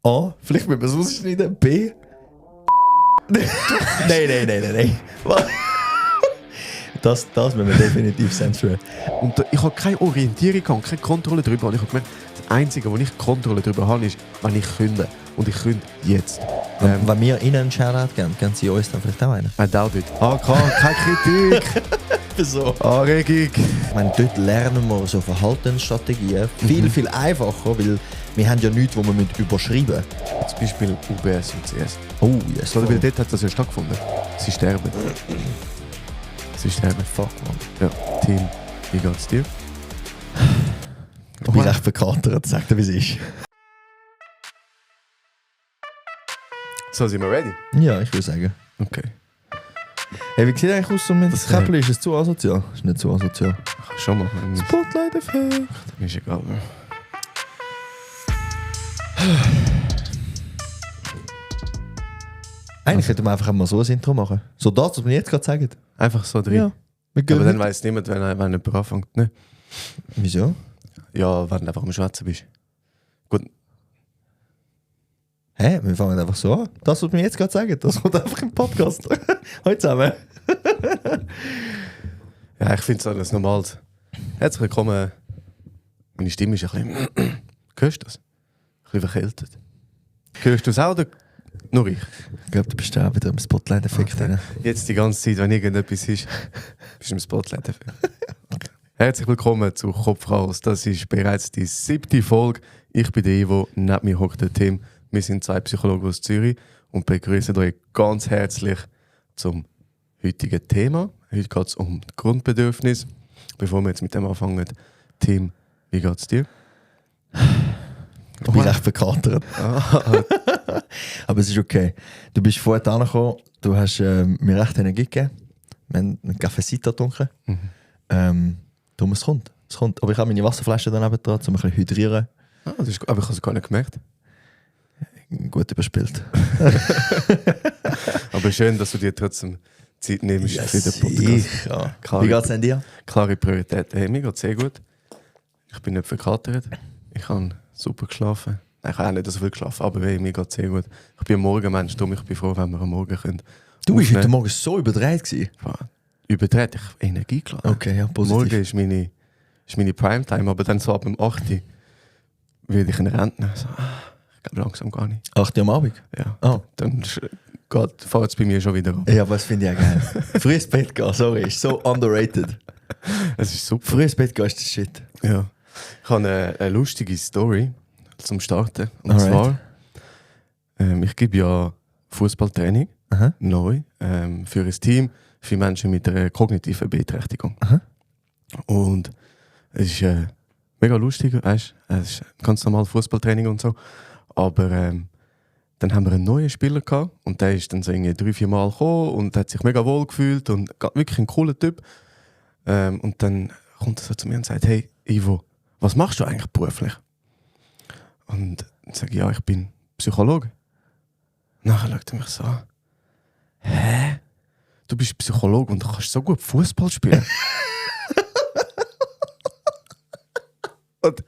A. Vielleicht müssen wir es rausschneiden. B. Nein. Das müssen wir definitiv censoren. Und ich habe keine Orientierung und keine Kontrolle darüber. Und ich habe gemerkt, das Einzige, wo ich Kontrolle darüber habe, ist, wenn ich künde. Und ich künde jetzt. Wenn wir ihnen einen Shoutout geben, geben sie uns dann vielleicht auch einen. I doubt it. Keine Kritik. Wieso? Anregung. Ich meine, dort lernen wir so Verhaltensstrategien viel einfacher, weil wir haben ja nichts, was wir überschreiben müssen. Zum Beispiel UBS und CS. Oh, yes. Oder weil dort hat das ja stattgefunden. Sie sterben. Fuck, man. Ja. Team, wie geht's dir? Ich bin recht verkatert, sag dir, wie es ist. So, sind wir ready? Ja, ich würde sagen. Okay. Hey, wie sieht eigentlich aus so mit das Käppchen? Ist es zu asozial? Ist nicht zu asozial. Schon mal. Spotlight-Effekt. Ist egal. Eigentlich könnte man einfach mal so ein Intro machen. So das, was wir jetzt gerade sagen. Einfach so drin. Ja. Aber dann weiss niemand, wenn jemand anfängt. Ne? Wieso? Ja, wenn du einfach am Schwätzen bist. Gut. Hä? Wir fangen einfach so an. Das, was wir jetzt gerade sagen, das kommt einfach im Podcast. Heute zusammen. Ja, ich finde es alles Normales. Herzlich willkommen. Meine Stimme ist ein bisschen... Hörst du das? Ein bisschen verkältet. Hörst du es auch oder nur ich? Ich glaube, du bist auch wieder im Spotlight-Effekt drin. Jetzt die ganze Zeit, wenn irgendetwas ist, bist du im Spotlight-Effekt. Herzlich willkommen zu Kopf raus. Das ist bereits die 7. Folge. Ich bin der Ivo, neben mir hockt der Tim. Wir sind 2 Psychologen aus Zürich und begrüßen euch ganz herzlich zum heutigen Thema. Heute geht es um Grundbedürfnisse. Bevor wir jetzt mit dem anfangen, Tim, wie geht es dir? Ich bin recht verkatert. Aber es ist okay. Du bist vorher angekommen, du hast mir recht Energie gegeben. Wir haben einen Cafecito getrunken. Darum es kommt. Aber ich habe meine Wasserflasche daneben dran, um ein bisschen hydrieren. Das ist gut, aber ich habe es gar nicht gemerkt. Gut überspielt. Aber schön, dass du dir trotzdem Zeit nimmst für den Podcast. Ja. Wie geht es denn dir? Klare Priorität. Hey, mir geht es sehr gut. Ich bin nicht verkatert. Ich habe super geschlafen. Nein, ich habe auch nicht so viel geschlafen, aber hey, mir geht es sehr gut. Ich bin ein Morgenmensch, darum ich bin froh, wenn wir am Morgen können. Du bist heute Morgen so überdreht gewesen. Überdreht, ich habe Energie geladen. Okay, ja, positiv. Morgen ist meine Primetime, aber dann so ab dem 8. werde ich in Rentner. So, ich glaube langsam gar nicht. 8 Uhr am Abend? Ja. Oh. Dann fährt es bei mir schon wieder ab. Ja, aber das finde ich auch geil. Früh ins Bett gehen, sorry, ist so underrated. Es ist super. Früh ins Bett gehen ist das Shit. Ja. Ich habe eine lustige Story zum Starten. Und Alright. zwar, ich gebe ja Fußballtraining neu für ein Team für Menschen mit einer kognitiven Beeinträchtigung. Und es ist mega lustig, weißt? Es ist ganz normal Fußballtraining und so. Aber dann haben wir einen neuen Spieler gehabt und der ist dann so 3-4 Mal gekommen und hat sich mega wohl gefühlt und wirklich ein cooler Typ. Und dann kommt er so zu mir und sagt: Hey Ivo, was machst du eigentlich beruflich? Und dann sage ich: Ja, ich bin Psychologe. Nachher schaut er mich so an: Hä? Du bist Psychologe und du kannst so gut Fußball spielen? Und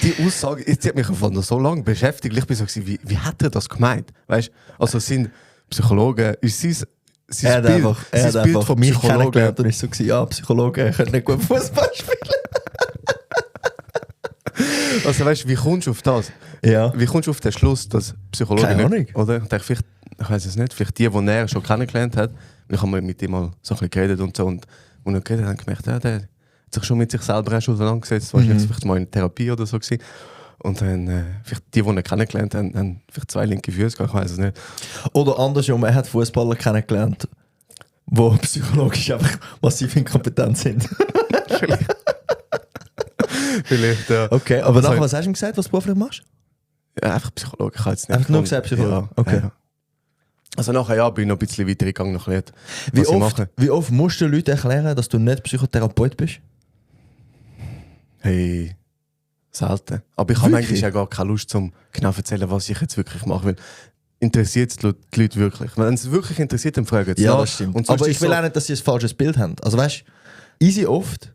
die Aussage, die hat mich einfach noch so lange beschäftigt. Ich bin so, wie hat er das gemeint? Weißt, also sind Psychologen, ist sein Bild von mich Psychologen. kennengelernt und ist so gewesen, ja, Psychologen können nicht gut Fußball spielen. Also weißt, wie kommst du auf das? Ja. Wie kommst du auf den Schluss, dass Psychologen Keine nicht, oder? Ich denke, vielleicht, ich weiß es nicht, vielleicht die er schon kennengelernt hat. Ich habe mit ihm mal so ein bisschen geredet und so. Und als er geredet hat, habe ich gemerkt, ja, der hat sich schon mit sich selber schon auseinandergesetzt. Wahrscheinlich vielleicht mal in Therapie oder so gewesen. Und dann, vielleicht die er kennengelernt haben, haben vielleicht 2 linke Füße gehabt, ich weiß es nicht. Oder andersrum, er hat Fußballer kennengelernt, die psychologisch einfach massiv inkompetent sind. Vielleicht, ja. Okay, aber nachher, was hast du ihm gesagt, was du beruflich machst? Ja, einfach Psychologe, ich habe jetzt nicht. Einfach nur gesagt Psychologe? Ja, okay. Ja. Also nachher bin ich noch ein bisschen weitergegangen, noch was Wie ich mache. wie oft musst du den Leuten erklären, dass du nicht Psychotherapeut bist? Hey, selten. Aber ich habe eigentlich ja gar keine Lust, um genau zu erzählen, was ich jetzt wirklich mache. Weil interessiert es die Leute wirklich? Wenn es wirklich interessiert, dann fragen sie. Ja, das stimmt. Und aber ich will auch nicht, dass sie ein falsches Bild haben. Also weißt du, easy oft,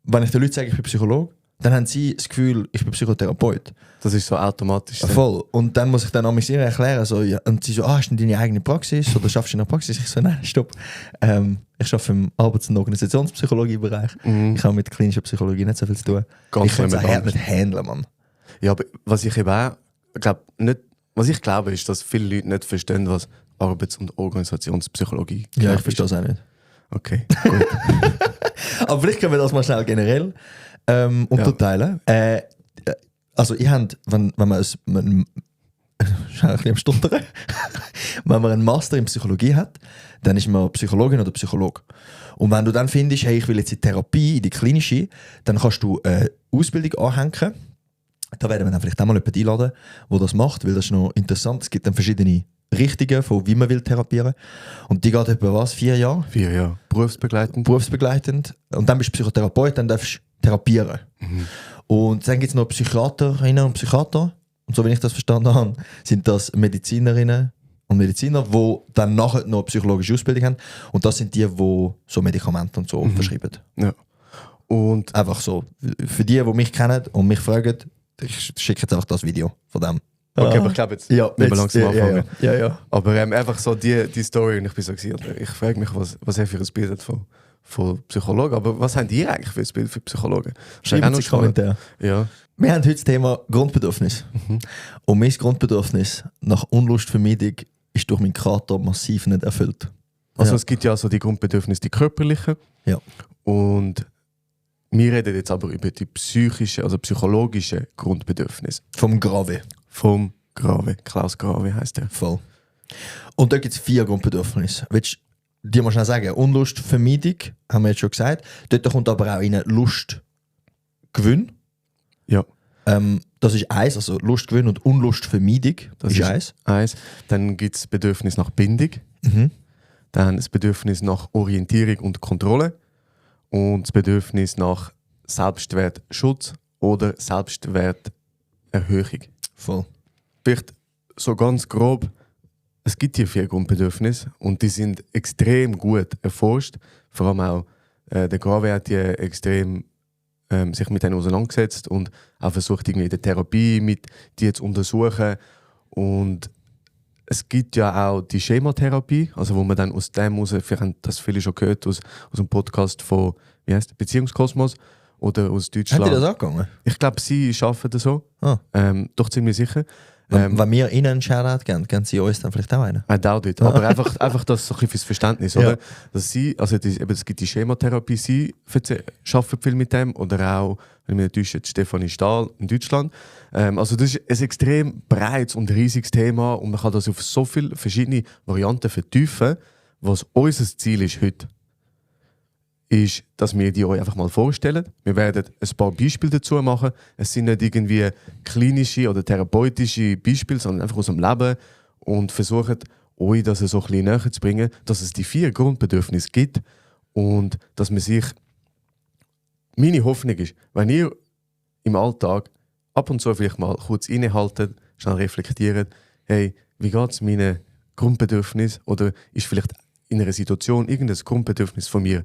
wenn ich den Leuten sage, ich bin Psychologe, dann haben sie das Gefühl, ich bin Psychotherapeut. Das ist so automatisch. Voll. Und dann muss ich dann an ihnen erklären, so, ja, und sie so, hast du deine eigene Praxis oder schaffst du in der Praxis? Ich so, nein, stopp. Ich arbeite im Arbeits- und Organisationspsychologie-Bereich. Ich habe mit klinischer Psychologie nicht so viel zu tun. Ich kann es auch nicht handeln, Mann. Ja, aber was ich eben auch glaube, ist, dass viele Leute nicht verstehen, was Arbeits- und Organisationspsychologie ist. Ja, ich verstehe es auch nicht. Okay, gut. Aber vielleicht können wir das mal schnell generell unterteilen. Ja. Also, ihr habt, wenn man ein bisschen am Stottern. Wenn man einen Master in Psychologie hat, dann ist man Psychologin oder Psychologe. Und wenn du dann findest, hey, ich will jetzt in Therapie, in die klinische, dann kannst du eine Ausbildung anhängen. Da werden wir dann vielleicht auch mal jemanden einladen, der das macht, weil das ist noch interessant. Es gibt dann verschiedene Richtungen, von wie man will therapieren. Und die geht etwa was? 4 Jahre? 4 Jahre. Berufsbegleitend. Berufsbegleitend. Und dann bist du Psychotherapeut, dann darfst du therapieren. Mhm. Und dann gibt es noch Psychiaterinnen und Psychiater. Und so wie ich das verstanden habe, sind das Medizinerinnen und Mediziner, die dann nachher noch psychologische Ausbildung haben. Und das sind die so Medikamente und so verschreiben. Ja. Und einfach so. Für die mich kennen und mich fragen, ich schicke jetzt einfach das Video von dem. Okay, aber ich glaube jetzt nicht mehr langsam anfangen. Ja. Aber einfach so die Story, und ich bin so gewesen, ich frage mich, was er für ein Bild hat von Psychologen. Aber was haben die eigentlich für ein Bild für Psychologen? Schreiben Sie Kommentare. Ja. Wir haben heute das Thema Grundbedürfnis. Und mein Grundbedürfnis nach Unlustvermeidung ist durch meinen Kater massiv nicht erfüllt. Also es gibt ja so die Grundbedürfnisse, die körperlichen. Ja. Und wir reden jetzt aber über die psychische, also psychologische Grundbedürfnisse. Vom Grave. Vom Grave. Klaus Grave heisst er. Voll. Und da gibt es 4 Grundbedürfnisse. Willst du dir mal schnell sagen? Unlustvermeidung, haben wir jetzt schon gesagt. Dort kommt aber auch rein Lustgewinn. Ja. Das ist eins, also Lustgewinn und Unlustvermeidung. Das ist eins. Dann gibt es Bedürfnis nach Bindung. Dann das Bedürfnis nach Orientierung und Kontrolle. Und das Bedürfnis nach Selbstwertschutz oder Selbstwerterhöhung. Voll. Vielleicht so ganz grob, es gibt hier 4 Grundbedürfnisse und die sind extrem gut erforscht. Vor allem auch der Grave hat die extrem sich mit denen auseinandergesetzt und auch versucht, irgendwie in der Therapie mit die zu untersuchen. Und es gibt ja auch die Schematherapie, also wo man dann aus dem raus, vielleicht haben das viele schon gehört, aus dem Podcast von Beziehungskosmos oder aus Deutschland. Hat die das angegangen? Ich glaube, sie arbeiten das so. Doch ziemlich sicher. Wenn wir ihnen einen Shoutout geben sie uns dann vielleicht auch einen? I doubt it. Aber einfach das so ein bisschen fürs Verständnis, oder? Dass sie, also es gibt die Schematherapie, sie arbeiten viel mit dem, oder auch, wenn ich mich nicht täusche, Stefanie Stahl in Deutschland. Also das ist ein extrem breites und riesiges Thema und man kann das auf so viele verschiedene Varianten vertiefen. Was unser Ziel ist heute, ist, dass wir die euch einfach mal vorstellen. Wir werden ein paar Beispiele dazu machen. Es sind nicht irgendwie klinische oder therapeutische Beispiele, sondern einfach aus dem Leben und versuchen, euch das so ein bisschen näher zu bringen, dass es die 4 Grundbedürfnisse gibt und dass man sich... Meine Hoffnung ist, wenn ihr im Alltag ab und zu vielleicht mal kurz innehaltet, schnell reflektiert, hey, wie geht es meinen Grundbedürfnissen oder ist vielleicht in einer Situation irgendein Grundbedürfnis von mir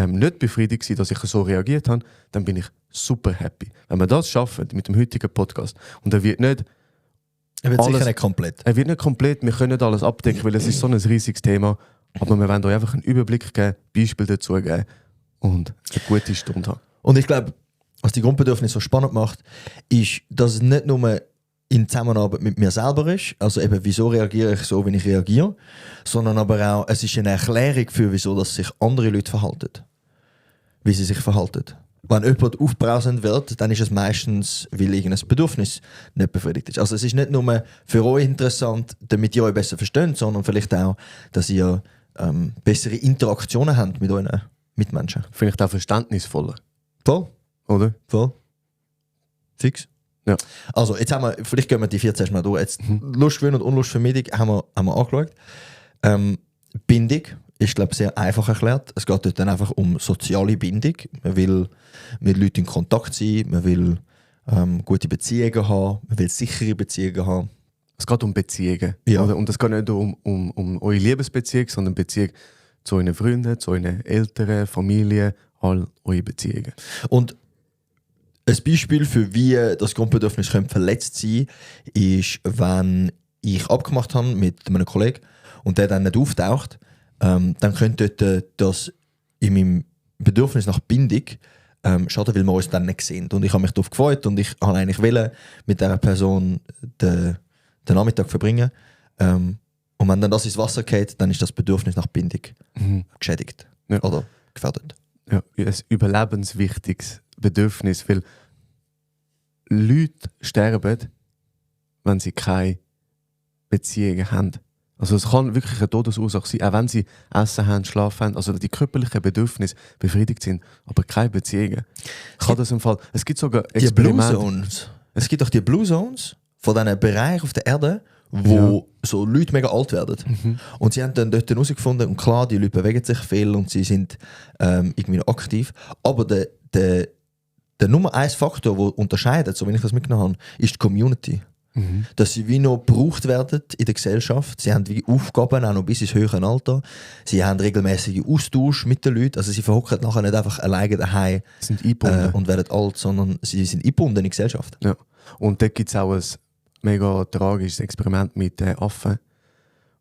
nicht befriedigt war, dass ich so reagiert habe, dann bin ich super happy. Wenn wir das schaffen mit dem heutigen Podcast und er wird nicht... Er wird sicher nicht komplett. Er wird nicht komplett, wir können nicht alles abdecken, weil es ist so ein riesiges Thema, aber wir wollen euch einfach einen Überblick geben, Beispiele dazu geben und eine gute Stunde haben. Und ich glaube, was die Grundbedürfnisse so spannend macht, ist, dass es nicht nur in Zusammenarbeit mit mir selber ist, also eben, wieso reagiere ich so, wenn ich reagiere, sondern aber auch, es ist eine Erklärung für, wieso dass sich andere Leute verhalten. Wie sie sich verhalten. Wenn jemand aufbrausend wird, dann ist es meistens, weil irgendein Bedürfnis nicht befriedigt ist. Also es ist nicht nur für euch interessant, damit ihr euch besser versteht, sondern vielleicht auch, dass ihr bessere Interaktionen habt mit euren Mitmenschen. Vielleicht auch verständnisvoller. Voll. Oder? Voll. Fix. Ja. Also, jetzt haben wir, vielleicht gehen wir die 14 Mal durch. Jetzt Lustgewinn und Unlustvermeidung haben wir angeschaut. Bindung ist, glaube ich, sehr einfach erklärt. Es geht dort dann einfach um soziale Bindung. Man will mit Leuten in Kontakt sein, man will gute Beziehungen haben, man will sichere Beziehungen haben. Es geht um Beziehungen. Ja. Oder? Und es geht nicht nur um eure Liebesbeziehung, sondern Beziehung zu euren Freunden, zu euren Eltern, Familie, all eure Beziehungen. Und Ein Beispiel für wie das Grundbedürfnis könnte verletzt sein ist, wenn ich abgemacht habe mit einem Kollegen und der dann nicht auftaucht, dann könnte dort das in meinem Bedürfnis nach Bindung schaden, weil wir uns dann nicht sehen. Und ich habe mich darauf gefreut und ich wollte eigentlich mit dieser Person den Nachmittag verbringen. Und wenn dann das ins Wasser geht, dann ist das Bedürfnis nach Bindung geschädigt oder gefährdet. Ja, ein überlebenswichtiges Bedürfnis, weil Leute sterben, wenn sie keine Beziehungen haben. Also es kann wirklich eine Todesursache sein, auch wenn sie Essen haben, Schlaf haben, also die körperlichen Bedürfnisse befriedigt sind, aber keine Beziehungen. Kann das im Fall, es gibt sogar Experimente. Die Blue Zones. Es gibt auch die Blue Zones von diesen Bereichen auf der Erde, wo so Leute mega alt werden. Und sie haben dann dort herausgefunden, und klar, die Leute bewegen sich viel und sie sind irgendwie noch aktiv, aber der Nummer 1 Faktor, der unterscheidet, so wie ich das mitgenommen habe, ist die Community. Dass sie wie noch gebraucht werden in der Gesellschaft. Sie haben wie Aufgaben, auch noch bis ins höhere Alter. Sie haben regelmäßigen Austausch mit den Leuten. Also sie verhocken nachher nicht einfach alleine daheim und werden alt, sondern sie sind eingebunden in die Gesellschaft. Ja. Und dort gibt es auch ein mega tragisches Experiment mit Affen,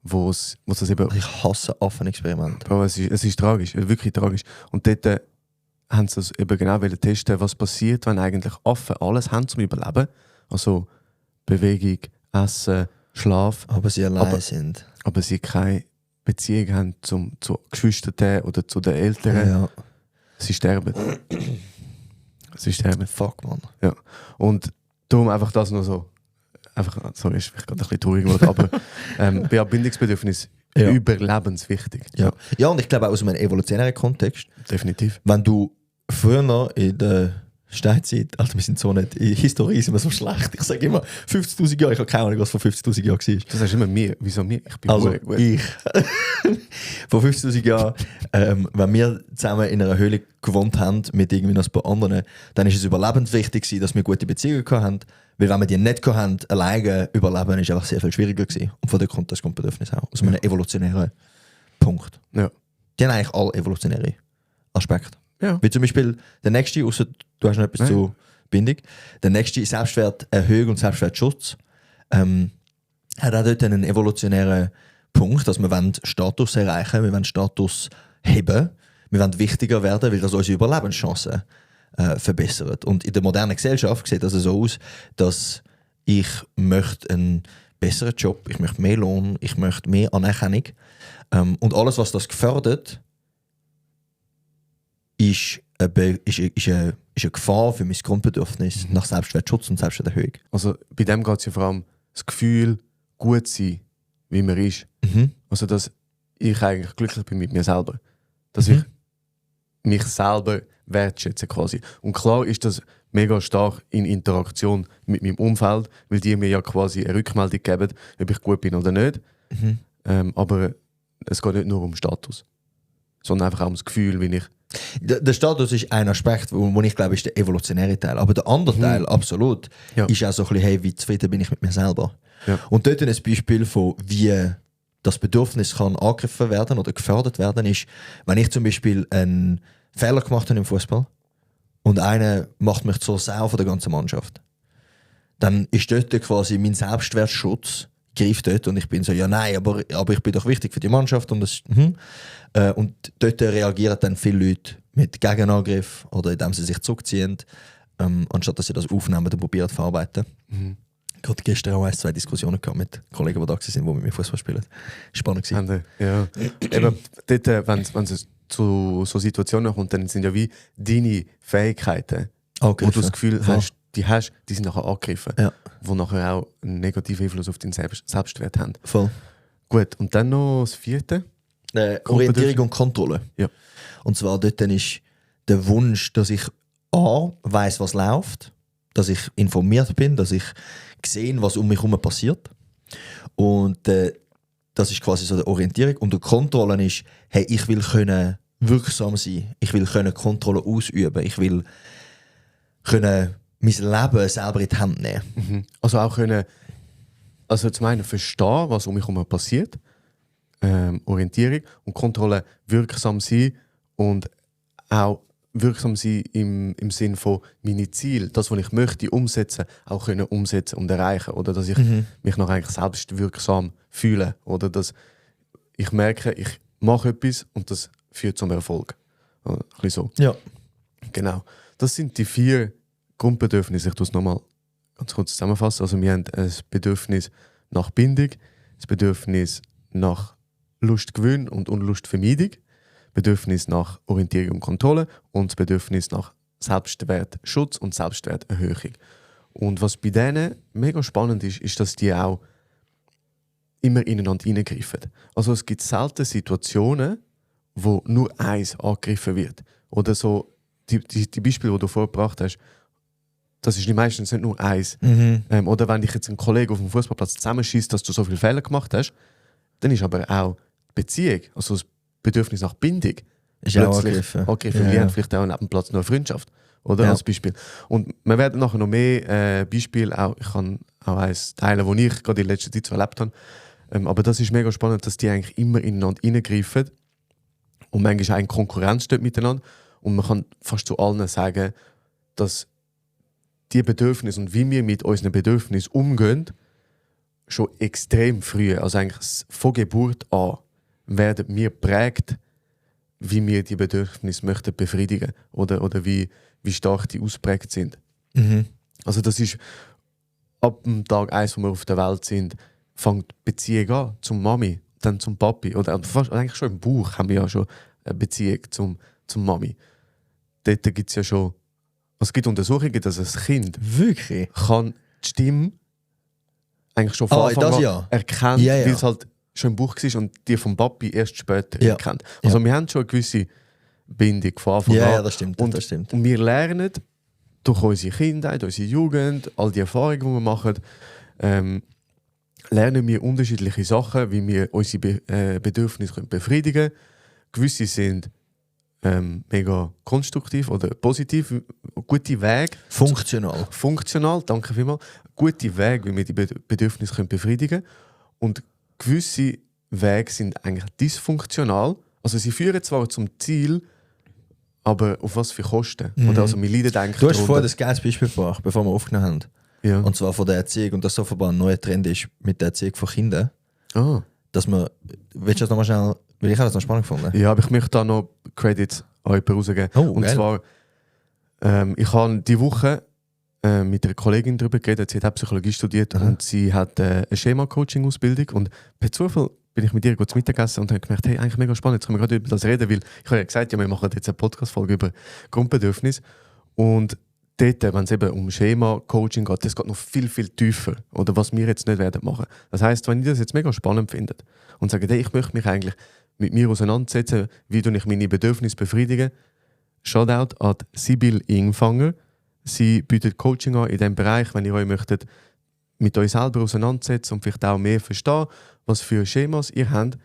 wo das eben... Ich hasse Affenexperimente. Bro, es ist tragisch, wirklich tragisch. Und dort haben sie eben genau testen, was passiert, wenn eigentlich Affen alles haben zum Überleben. Also Bewegung, Essen, Schlaf. Aber sie allein sind. Aber sie keine Beziehung haben zu Geschwistern oder zu den Eltern. Ja. Sie sterben. Sie sterben. Fuck, man. Ja. Und darum einfach das noch so. Einfach, sorry, ist vielleicht gerade ein bisschen traurig geworden, aber bei Bindungsbedürfnis überlebenswichtig. Ja, und ich glaube auch aus einem evolutionären Kontext. Definitiv. Wenn du früher in der Steinzeit, also wir sind so nicht, in Historie sind wir so schlecht. Ich sage immer 50'000 Jahre, ich habe keine Ahnung, was vor 50'000 Jahren war. Das heißt immer mir. Wieso mir? Ich bin also gut. Ich. Vor 50'000 Jahren, wenn wir zusammen in einer Höhle gewohnt haben, mit irgendwie noch ein paar anderen, dann ist es überlebenswichtig gewesen, dass wir gute Beziehungen hatten. Weil wenn wir die nicht hatten, alleine überleben, ist einfach sehr viel schwieriger gewesen. Und von dort kommt das Grundbedürfnis auch. Aus einem evolutionären Punkt. Ja. Die haben eigentlich alle evolutionäre Aspekte. Ja. Wie zum Beispiel der nächste, ausser du hast noch etwas zu Bindung, der nächste Selbstwerterhöhung und Selbstwertschutz hat auch dort einen evolutionären Punkt, dass wir Status erreichen, wir wollen Status heben, wir wollen wichtiger werden, weil das unsere Überlebenschancen verbessert. Und in der modernen Gesellschaft sieht das so aus, dass ich möchte einen besseren Job, ich möchte mehr Lohn, ich möchte mehr Anerkennung. Und alles, was das gefördert, ist eine Gefahr für mein Grundbedürfnis nach Selbstwertschutz und Selbstwerterhöhung. Also bei dem geht es ja vor allem das Gefühl, gut zu sein, wie man ist. Also dass ich eigentlich glücklich bin mit mir selber. Dass ich mich selber wertschätze quasi. Und klar ist das mega stark in Interaktion mit meinem Umfeld, weil die mir ja quasi eine Rückmeldung geben, ob ich gut bin oder nicht. Aber es geht nicht nur um Status, sondern einfach auch um das Gefühl, wie ich... Der Status ist ein Aspekt, wo ich glaube, ist der evolutionäre Teil. Aber der andere Teil, absolut, ist auch so ein bisschen, hey, wie zufrieden bin ich mit mir selber. Ja. Und dort ein Beispiel von, wie das Bedürfnis kann angegriffen werden oder gefördert werden, ist, wenn ich zum Beispiel einen Fehler gemacht habe im Fußball und einer macht mich zur Sau von der ganzen Mannschaft, dann ist dort quasi mein Selbstwertschutz greift dort und ich bin so, ja nein, aber ich bin doch wichtig für die Mannschaft und das, und dort reagieren dann viele Leute mit Gegenangriff oder indem sie sich zurückziehen, anstatt dass sie das aufnehmen und probieren zu verarbeiten. Gerade gestern auch 2 Diskussionen gehabt mit Kollegen, die da sind, die mit mir Fußball spielen. Spannend gewesen. Ja. Eben, dort, wenn es zu so Situationen kommt, dann sind ja wie deine Fähigkeiten, wo du das Gefühl hast, die sind nachher angegriffen. Ja. Wo nachher auch einen negativen Einfluss auf deinen Selbstwert haben. Voll. Gut, und dann noch das 4. Orientierung und Kontrolle. Ja. Und zwar dort dann ist der Wunsch, dass ich A, weiss, was läuft, dass ich informiert bin, dass ich sehe, was um mich herum passiert. Und das ist quasi so die Orientierung. Und die Kontrolle ist, hey, ich will können wirksam sein, ich will können Kontrolle ausüben, ich will können mein Leben selber in die Hand nehmen. Also auch können, also zum einen verstehen, was um mich herum passiert, Orientierung und Kontrolle wirksam sein und auch wirksam sein im Sinn von meine Ziele, das, was ich möchte umsetzen, auch können umsetzen und erreichen. Oder dass ich mich noch eigentlich selbst wirksam fühle. Oder dass ich merke, ich mache etwas und das führt zum Erfolg. Ein bisschen so. Ja. Genau. Das sind die 4 Grundbedürfnisse. Ich tue es nochmal ganz kurz zusammenfassen. Also wir haben ein Bedürfnis nach Bindung, das Bedürfnis nach Lustgewinn und Unlustvermeidung, Bedürfnis nach Orientierung und Kontrolle und das Bedürfnis nach Selbstwertschutz und Selbstwerterhöhung. Und was bei denen mega spannend ist, ist, dass die auch immer ineinander hineingreifen. Also es gibt selten Situationen, wo nur eins angegriffen wird. Oder so, die Beispiele, die du vorgebracht hast, das ist meistens nicht nur eins. Oder wenn dich jetzt ein Kollege auf dem Fußballplatz zusammenschießt, dass du so viele Fehler gemacht hast, dann ist aber auch die Beziehung, also das Bedürfnis nach Bindung, ist auch angegriffen. Ja. Wir haben vielleicht auch neben dem Platz noch eine Freundschaft. Oder? Ja. Als Beispiel. Und wir werden nachher noch mehr Beispiele, auch, ich kann auch eins teilen, das ich gerade in letzter Zeit so erlebt habe. Aber das ist mega spannend, dass die eigentlich immer ineinander hineingreifen. Und manchmal auch in Konkurrenz steht miteinander. Und man kann fast zu allen sagen, dass die Bedürfnisse und wie wir mit unseren Bedürfnissen umgehen, schon extrem früh, also eigentlich von Geburt an, werden wir geprägt, wie wir die Bedürfnisse möchten befriedigen oder wie stark die ausprägt sind. Also das ist ab dem Tag 1, wo wir auf der Welt sind, fängt die Beziehung an zum Mami, dann zum Papi oder fast eigentlich schon im Bauch haben wir ja schon eine Beziehung zum Mami. Dort gibt es ja schon, es gibt Untersuchungen, dass ein Kind wirklich kann die Stimme eigentlich schon von Anfang an erkennen, weil es halt schon im Bauch war und die vom Papi erst später erkennt. Also wir haben schon eine gewisse Bindung von Anfang an. Ja, das stimmt. Und wir lernen durch unsere Kindheit, unsere Jugend, all die Erfahrungen, die wir machen, lernen wir unterschiedliche Sachen, wie wir unsere Bedürfnisse befriedigen können. Gewisse sind mega konstruktiv oder positiv, gute Weg. Funktional, danke vielmals. Gute Weg, wie wir die Bedürfnisse befriedigen können. Und gewisse Wege sind eigentlich dysfunktional. Also sie führen zwar zum Ziel, aber auf was für Kosten? Oder also wir leiden eigentlich Du hast vorhin das geiles Beispiel gebracht, bevor wir aufgenommen haben. Ja. Und zwar von der Erziehung. Und das so offenbar ein neuer Trend ist mit der Erziehung von Kindern. Dass man... Willst du das nochmal schnell... Weil ich habe das noch spannend gefunden. Ja, aber ich möchte da noch Credits an jemanden rausgeben. Und geil. Zwar, ich habe diese Woche mit einer Kollegin darüber geredet, sie hat Psychologie studiert und sie hat eine Schema-Coaching-Ausbildung. Und per Zufall bin ich mit ihr gut zu Mittagessen und habe gemerkt, hey, eigentlich mega spannend, jetzt können wir gerade über das reden, weil ich habe ja gesagt, ja, wir machen jetzt eine Podcast-Folge über Grundbedürfnisse. Und dort, wenn es eben um Schema-Coaching geht, das geht noch viel, viel tiefer. Oder was wir jetzt nicht werden machen. Das heisst, wenn ihr das jetzt mega spannend findet und sagt, hey, ich möchte mich eigentlich mit mir auseinandersetzen, wie ich meine Bedürfnisse befriedige, Shoutout an Sibyl Ingfanger. Sie bietet Coaching an in diesem Bereich, wenn ihr euch möchtet mit euch selber auseinandersetzen und vielleicht auch mehr verstehen, was für Schemas ihr habt.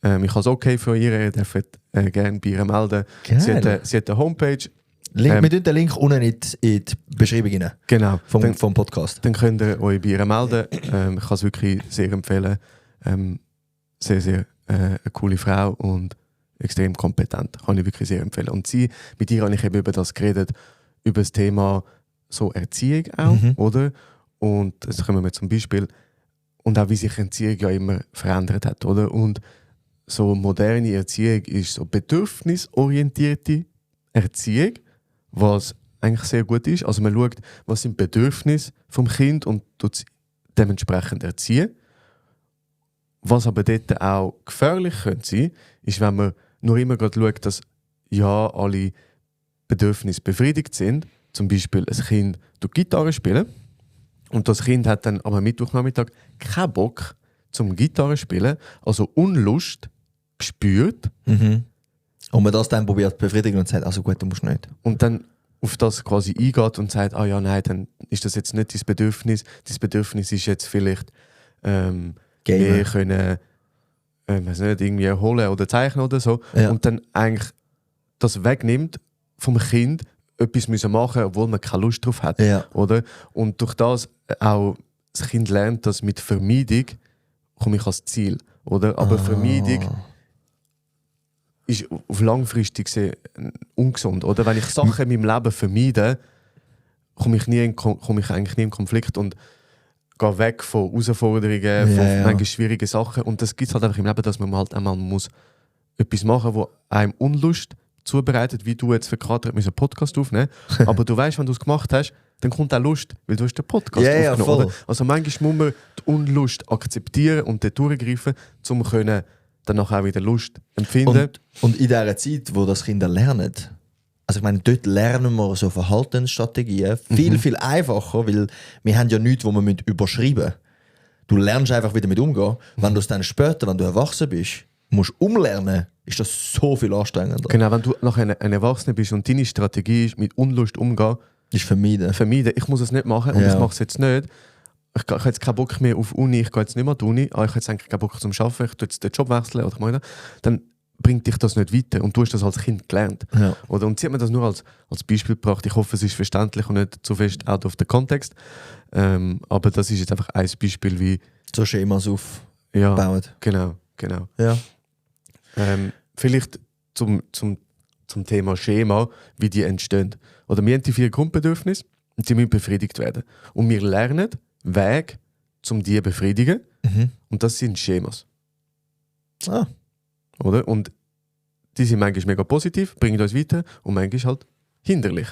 Ich habe es okay für ihr dürft gerne bei ihr melden. Sie hat eine Homepage. Wir tun den Link unten in die Beschreibung rein. Genau. Vom Podcast. Dann könnt ihr euch bei ihr melden. Ich kann es wirklich sehr empfehlen. Sehr, sehr eine coole Frau und extrem kompetent. Kann ich wirklich sehr empfehlen. Und mit ihr habe ich eben über das geredet, über das Thema so Erziehung auch, oder? Und jetzt kommen wir zum Beispiel, und auch wie sich Erziehung ja immer verändert hat, oder? Und so moderne Erziehung ist so bedürfnisorientierte Erziehung, was eigentlich sehr gut ist. Also man schaut, was sind Bedürfnisse vom Kind und tut es dementsprechend erziehen. Was aber dort auch gefährlich könnte sein, ist, wenn man nur immer gerade schaut, dass ja alle Bedürfnisse befriedigt sind. Zum Beispiel ein Kind tut Gitarre spielen und das Kind hat dann am Mittwochnachmittag keinen Bock zum Gitarre spielen, also Unlust gespürt. Und man das dann probiert zu befriedigen und sagt, also gut, du musst nicht. Und dann auf das quasi eingeht und sagt, ah ja, nein, dann ist das jetzt nicht dein Bedürfnis. Dein Bedürfnis ist jetzt vielleicht mehr können, weiß nicht, irgendwie erholen oder zeichnen oder so. Ja. Und dann eigentlich das wegnimmt vom Kind, etwas müssen machen, obwohl man keine Lust drauf hat. Ja. Oder? Und durch das auch das Kind lernt, dass mit Vermeidung komme ich ans Ziel. Oder? Aber Vermeidung ist auf langfristig gesehen ungesund. Oder? Wenn ich Sachen in meinem Leben vermeide, komme ich eigentlich nie in Konflikt und gehe weg von Herausforderungen, von manchmal schwierigen Sachen. Und das gibt es halt einfach im Leben, dass man halt einmal muss etwas machen muss, das einem Unlust zubereitet, wie du jetzt für Kater einen Podcast aufnehmen. Aber du weißt, wenn du es gemacht hast, dann kommt auch Lust, weil du hast den Podcast aufgenommen. Oder? Also manchmal muss man die Unlust akzeptieren und dort durchgreifen, um danach auch wieder Lust empfinden. Und in dieser Zeit, wo das Kinder lernen, also ich meine, dort lernen wir so Verhaltensstrategien viel einfacher, weil wir haben ja nichts, wo wir überschreiben müssen. Du lernst einfach wieder mit umgehen. Wenn du es dann später, wenn du erwachsen bist, musst umlernen, ist das so viel anstrengender. Genau, wenn du nachher ein Erwachsener bist und deine Strategie ist, mit Unlust umgehen, ist vermeiden. Ich muss es nicht machen und ich mache es jetzt nicht. Ich habe jetzt keinen Bock mehr auf Uni, ich gehe jetzt nicht mehr an die Uni, aber ich habe jetzt eigentlich keinen Bock zum Arbeiten, ich tue jetzt den Job wechseln oder ich meine, dann bringt dich das nicht weiter und du hast das als Kind gelernt. Ja. Oder? Und sie hat mir das nur als Beispiel gebracht. Ich hoffe, es ist verständlich und nicht zu fest out of the context. Aber das ist jetzt einfach ein Beispiel, wie so Schemas aufbauen. Genau. Ja. Vielleicht zum Thema Schema, wie die entstehen. Oder wir haben die 4 Grundbedürfnisse und die müssen befriedigt werden. Und wir lernen Wege, um die zu befriedigen. Und das sind Schemas. Oder? Und die sind manchmal mega positiv, bringen uns weiter und manchmal halt hinderlich,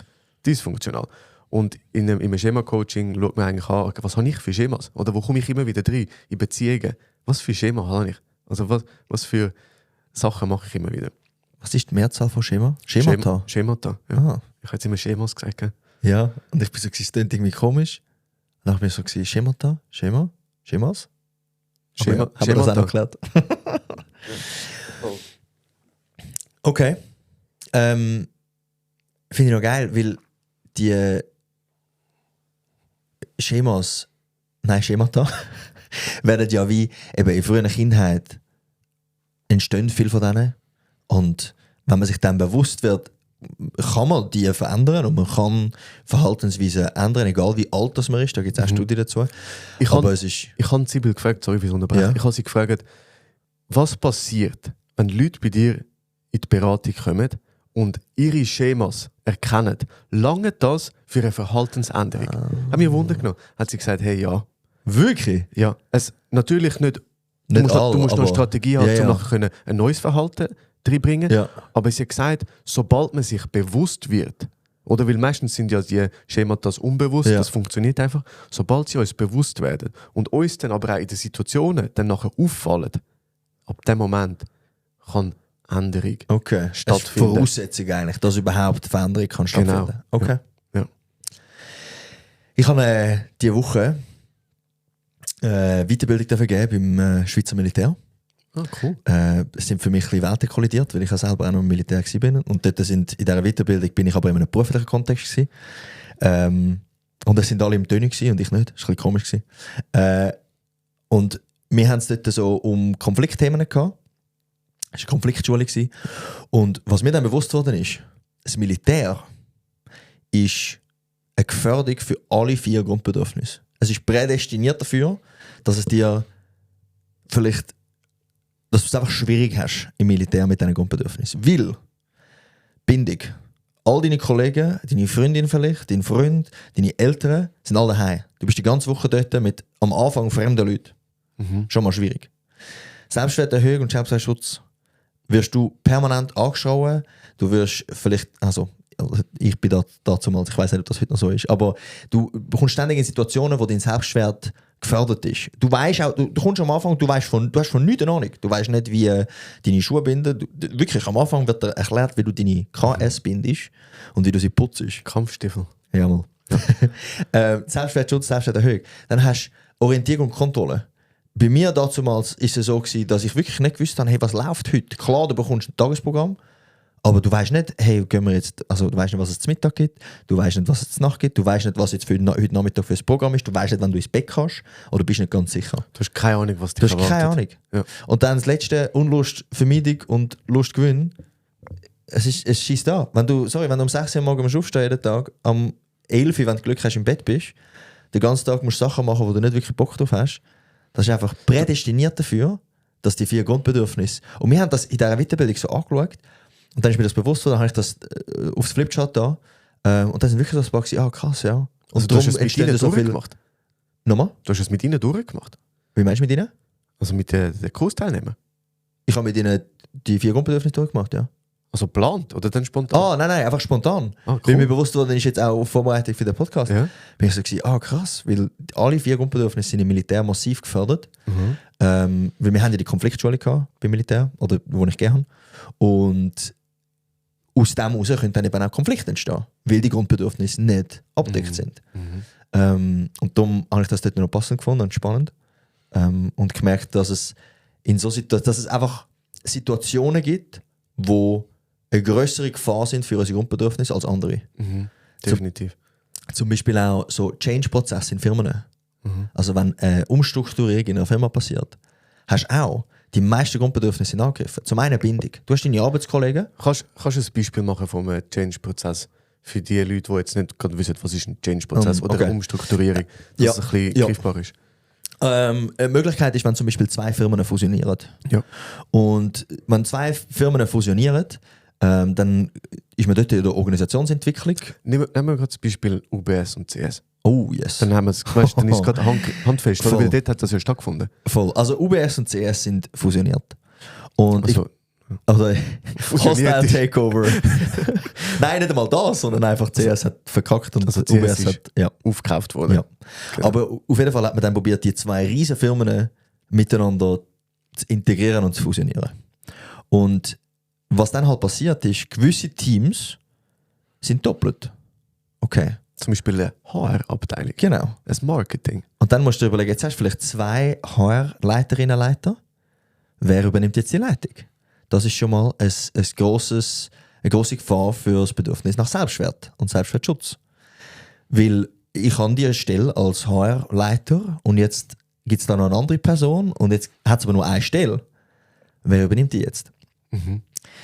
dysfunktional. Und in einem Schema-Coaching schaut man eigentlich an, was habe ich für Schemas? Oder wo komme ich immer wieder rein? In Beziehungen. Was für Schema habe ich? Also was für Sachen mache ich immer wieder? Was ist die Mehrzahl von Schema? Schemata? Schemata, ja. Ah. Ich habe jetzt immer Schemas gesagt. Gell? Ja, und ich bin so, es klingt irgendwie komisch. Dann habe ich so gesagt, Schemata? Schemas? Haben wir das auch noch geklärt? Okay. Finde ich noch geil, weil die Schemata werden ja wie eben in früher Kindheit entstehen viel von denen. Und wenn man sich dann bewusst wird, kann man die verändern und man kann Verhaltensweisen ändern, egal wie alt das man ist. Da gibt es auch Studien dazu. Ich habe Sibyl gefragt, sorry fürs Unterbrechen. Ich habe sie gefragt, was passiert, wenn Leute bei dir in die Beratung kommen und ihre Schemas erkennen, lange das für eine Verhaltensänderung? Hat mich Wunder genommen. Hat sie gesagt, hey, ja. Wirklich? Ja. Natürlich nicht. Du musst noch eine Strategie haben, um nachher ein neues Verhalten reinbringen. Ja. Aber sie hat gesagt, sobald man sich bewusst wird, oder weil meistens sind ja die Schemata unbewusst, das funktioniert einfach, sobald sie uns bewusst werden und uns dann aber auch in den Situationen dann nachher auffallen, ab dem Moment kann Änderung stattfinden. Das ist die Voraussetzung eigentlich, dass überhaupt Veränderung kann stattfinden. Genau. Okay. Ja. Ich habe diese Woche Weiterbildung dafür gegeben beim Schweizer Militär. Ah, cool. Es sind für mich ein bisschen Werte kollidiert, weil ich ja selber auch noch im Militär war. Und dort in dieser Weiterbildung bin ich aber in einem beruflichen Kontext gewesen. Und es sind alle im Töne und ich nicht. Das war ein bisschen komisch. Und wir haben es dort so um Konfliktthemen gehabt. Es war eine Konfliktschule. Und was mir dann bewusst worden ist, das Militär ist eine Gefährdung für alle 4 Grundbedürfnisse. Es ist prädestiniert dafür, dass du es einfach schwierig hast im Militär mit diesen Grundbedürfnissen. Weil Bindung. All deine Kollegen, deine Freundin vielleicht, dein Freund, deine Eltern sind alle daheim. Du bist die ganze Woche dort mit am Anfang fremden Leuten. Schon mal schwierig. Selbstwerterhöhung und Selbstwertschutz wirst du permanent angeschaut. Du wirst vielleicht, also ich bin dazu mal, ich weiß nicht, ob das heute noch so ist, aber du kommst ständig in Situationen, wo dein Selbstwert gefördert ist. Du weißt auch, du kommst am Anfang, du hast von nichts eine Ahnung. Du weißt nicht, wie deine Schuhe binden. Wirklich, am Anfang wird dir erklärt, wie du deine KS bindest und wie du sie putzt. Kampfstiefel. Ja, mal. Selbstwertschutz, Selbstwerterhöhung. Dann hast du Orientierung und Kontrolle. Bei mir damals ist es so gewesen, dass ich wirklich nicht gewusst habe, hey, was läuft heute? Klar, du bekommst ein Tagesprogramm, aber du weißt nicht, hey, gehen wir jetzt, also du weißt nicht, was es zum Mittag gibt, du weißt nicht, was es zur Nacht gibt, du weißt nicht, was jetzt für heute Nachmittag für das Programm ist, du weißt nicht, wann du ins Bett kannst, oder bist nicht ganz sicher. Du hast keine Ahnung, was dich erwartet. Du hast keine Ahnung. Ja. Und dann das letzte, Unlustvermeidung und Lustgewinn, es schießt an. Wenn du um 6 Uhr morgens aufstehen jeden Tag, am 11 Uhr, wenn du Glück hast, im Bett bist, den ganzen Tag musst du Sachen machen, wo du nicht wirklich Bock drauf hast, das ist einfach prädestiniert dafür, dass die 4 Grundbedürfnisse, und wir haben das in dieser Weiterbildung so angeschaut, und dann ist mir das bewusst worden, dann habe ich das aufs Flipchart da, und dann sind wirklich so ein paar gewesen, krass, ja. Und also du hast es mit ihnen so durchgemacht? Nochmal? Du hast es mit ihnen durchgemacht? Wie meinst du mit ihnen? Also mit den Kursteilnehmern? Ich habe mit ihnen die 4 Grundbedürfnisse durchgemacht, ja. Also geplant oder dann spontan? Nein, einfach spontan. Cool. Weil mir bewusst worden ist jetzt auch auf Vorbereitung für den Podcast, Ja. bin ich so gewesen, krass, weil alle 4 Grundbedürfnisse sind im Militär massiv gefördert. Weil wir haben ja die Konfliktschule gehabt beim Militär, oder wo ich gerne habe. Und aus dem heraus können dann eben auch Konflikte entstehen, weil die Grundbedürfnisse nicht abgedeckt sind. Und darum habe ich das dort noch passend gefunden und spannend. Und gemerkt, dass es dass es einfach Situationen gibt, wo eine größere Gefahr sind für unsere Grundbedürfnisse als andere. Definitiv. Zum Beispiel auch so Change-Prozesse in Firmen. Also wenn eine Umstrukturierung in einer Firma passiert, hast du auch die meisten Grundbedürfnisse sind angegriffen. Zum einen Bindung. Du hast deine Arbeitskollegen. Kannst du ein Beispiel machen von einem Change-Prozess für die Leute, die jetzt nicht gerade wissen, was ist ein Change-Prozess oder eine Umstrukturierung, dass es ein bisschen greifbar ist? Eine Möglichkeit ist, wenn zum Beispiel 2 Firmen fusionieren. Ja. Und wenn 2 Firmen fusionieren, dann ist man dort in der Organisationsentwicklung. Nehmen wir gerade das Beispiel UBS und CS. Oh, yes. Dann haben wir es, weißt, dann ist es gerade handfest, oder? Weil dort hat das ja stattgefunden. Voll. Also UBS und CS sind fusioniert. Und Also, Hostile Takeover. Nein, nicht einmal das, sondern einfach CS hat verkackt und also UBS CS hat aufgekauft worden. Ja. Genau. Aber auf jeden Fall hat man dann probiert, die 2 riesen Firmen miteinander zu integrieren und zu fusionieren. Und was dann halt passiert ist, gewisse Teams sind doppelt. Okay. Zum Beispiel eine HR-Abteilung. Genau. Das Marketing. Und dann musst du dir überlegen, jetzt hast du vielleicht 2 HR-Leiterinnen, Leiter. Wer übernimmt jetzt die Leitung? Das ist schon mal eine grosse Gefahr für das Bedürfnis nach Selbstwert und Selbstwertschutz. Weil ich habe die Stelle als HR-Leiter und jetzt gibt es da noch eine andere Person und jetzt hat es aber nur eine Stelle. Wer übernimmt die jetzt?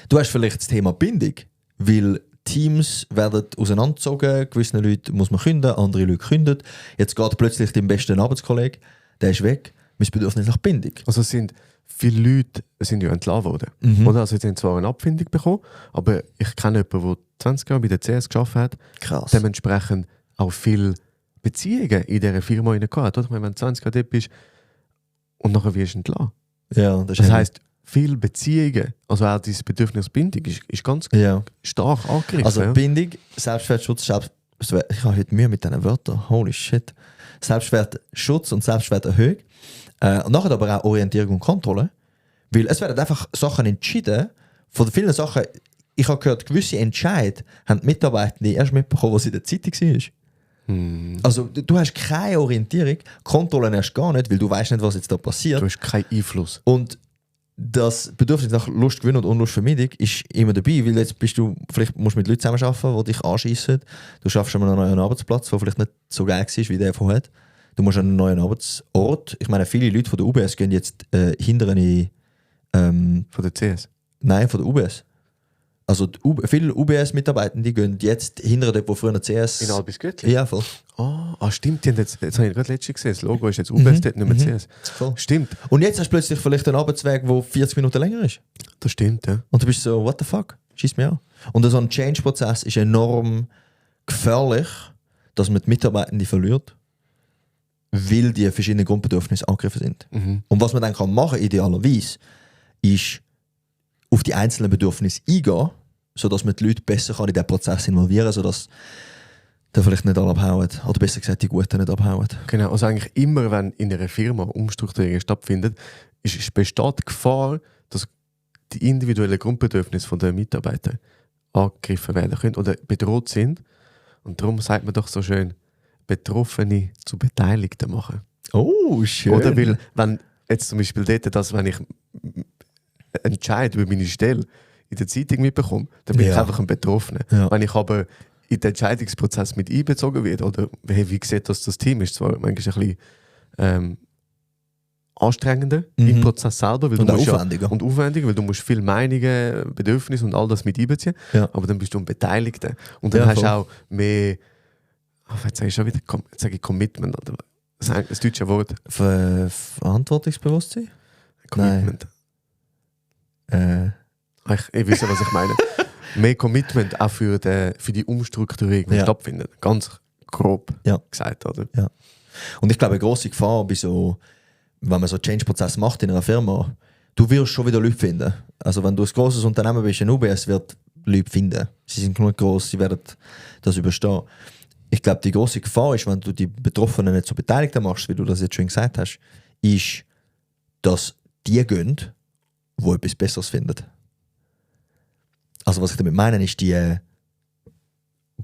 Du hast vielleicht das Thema Bindung, weil Teams werden auseinandergezogen, gewisse Leute muss man kündigen, andere Leute kündigen. Jetzt geht plötzlich dein bester Arbeitskollege, der ist weg, mein Bedürfnis nach Bindung. Also viele Leute sind ja entlassen worden. Oder? Also sie haben zwar eine Abfindung bekommen, aber ich kenne jemanden, der 20 Jahre bei der CS gearbeitet hat, Krass. dementsprechend auch viele Beziehungen in dieser Firma gehabt. Oder? Ich meine, wenn du 20 Jahre dort bist und nachher wirst du entlassen. Ja, das heisst, viele Beziehungen, also auch dieses Bedürfnis Bindung, ist ganz stark angegriffen. Also Bindung, Selbstwertschutz, ich habe heute Mühe mit diesen Wörtern, holy shit. Selbstwertschutz und Selbstwerterhöhung. Und nachher aber auch Orientierung und Kontrolle. Weil es werden einfach Sachen entschieden, von vielen Sachen, ich habe gehört, gewisse Entscheidungen haben die Mitarbeitenden erst mitbekommen, was in der Zeitung war. Also du hast keine Orientierung, Kontrolle erst gar nicht, weil du weißt nicht, was jetzt da passiert. Du hast keinen Einfluss. Und das Bedürfnis nach Lustgewinn und Unlustvermeidung ist immer dabei, weil jetzt vielleicht musst du mit Leuten zusammenarbeiten, die dich anschiessen. Du schaffst schon mal einen neuen Arbeitsplatz, der vielleicht nicht so geil war, wie der vorher. Du musst einen neuen Arbeitsort. Ich meine, viele Leute von der UBS gehen jetzt hindern in... von der CS? Nein, von der UBS. Also viele UBS-Mitarbeitende gehen jetzt hinter dort, wo früher der CS... In Albis Göttli? Ja, voll. Stimmt. Jetzt habe ich gerade letztens gesehen, das Logo ist jetzt UBS, dort nicht mehr CS. Voll. Stimmt. Und jetzt hast du plötzlich vielleicht einen Arbeitsweg, der 40 Minuten länger ist. Das stimmt, ja. Und du bist so, what the fuck? Schieß mir an. Und so ein Change-Prozess ist enorm gefährlich, dass man die Mitarbeitenden verliert, weil die verschiedenen Grundbedürfnisse angegriffen sind. Und was man dann machen kann, idealerweise, ist auf die einzelnen Bedürfnisse eingehen, sodass man die Leute besser in diesen Prozess involvieren kann, sodass die vielleicht nicht alle abhauen. Oder besser gesagt, die Guten nicht abhauen. Genau, also eigentlich immer, wenn in einer Firma Umstrukturierung stattfindet, besteht die Gefahr, dass die individuellen Grundbedürfnisse der Mitarbeiter angegriffen werden können oder bedroht sind. Und darum sagt man doch so schön, Betroffene zu Beteiligten machen. Oh, schön. Oder weil, wenn jetzt zum Beispiel dort, dass wenn ich entscheide über meine Stelle in der Zeitung mitbekomme, dann bin ich einfach ein Betroffener. Ja. Wenn ich aber in den Entscheidungsprozess mit einbezogen werde, oder wie sieht das Team ist, zwar manchmal ein bisschen anstrengender im Prozess selber, weil und du musst aufwendiger. Und aufwendiger, weil du musst viel Meinungen, Bedürfnisse und all das mit einbeziehen, aber dann bist du ein Beteiligter. Und dann hast du auch mehr, jetzt sage ich schon wieder, jetzt sage ich Commitment, oder das deutsche Wort. Verantwortungsbewusstsein? Commitment. Ich weiß, was ich meine. Mehr Commitment auch für die Umstrukturierung, die stattfindet. Ganz grob gesagt, oder? Ja. Und ich glaube, eine grosse Gefahr bei so, wenn man so einen Change-Prozess macht in einer Firma, du wirst schon wieder Leute finden. Also wenn du ein grosses Unternehmen bist, ein UBS wird Leute finden. Sie sind genug gross, sie werden das überstehen. Ich glaube, die grosse Gefahr ist, wenn du die Betroffenen nicht so Beteiligten machst, wie du das jetzt schon gesagt hast, ist, dass die gehen, die etwas Besseres finden. Also was ich damit meine, ist die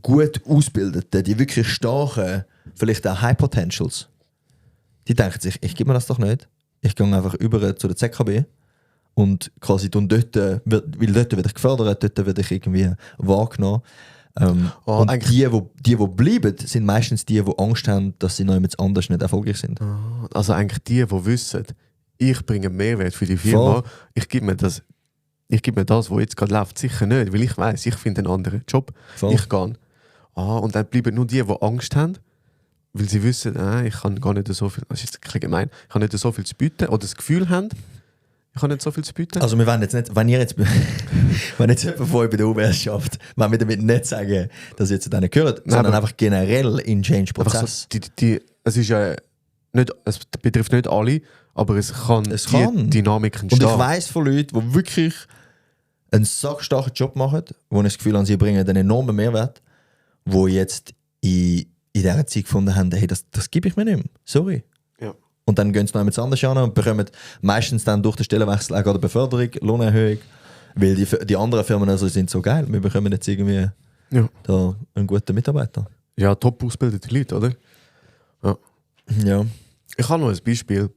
gut ausgebildeten, die wirklich starken, vielleicht auch High Potentials, die denken sich, ich gebe mir das doch nicht. Ich gehe einfach über zu der ZKB und quasi dort werde ich gefördert, dort werde ich irgendwie wahrgenommen. Und die bleiben, sind meistens die Angst haben, dass sie noch jemand anders nicht erfolgreich sind. Also eigentlich die wissen, ich bringe Mehrwert für die Firma, ich gebe mir das, was jetzt gerade läuft, sicher nicht, weil ich weiss, ich finde einen anderen Job. Voll. Ich gehe. Und dann bleiben nur die Angst haben, weil sie wissen, ich kann gar nicht so viel, das ist jetzt gemein, ich kann nicht so viel zu bieten oder das Gefühl haben, ich habe nicht so viel zu bieten. Also wir wollen jetzt nicht, wenn jetzt jemand von euch bei der UBS schafft, wollen wir damit nicht sagen, dass ihr jetzt denen gehört, sondern einfach generell in Change-Prozess. So, es ist ja nicht, es betrifft nicht alle, aber es kann die Dynamik entstehen. Und ich weiss von Leuten, die wirklich einen sackstarken Job machen, wo ich das Gefühl habe, sie bringen einen enormen Mehrwert, wo jetzt in dieser Zeit gefunden haben, hey, das gebe ich mir nicht mehr. Sorry. Ja. Und dann gehen sie noch jemand anders an und bekommen meistens dann durch den Stellenwechsel auch eine Beförderung, Lohnerhöhung, weil die anderen Firmen also sind so geil. Wir bekommen jetzt irgendwie da einen guten Mitarbeiter. Ja, top ausgebildete Leute, oder? Ja. Ich habe noch ein Beispiel,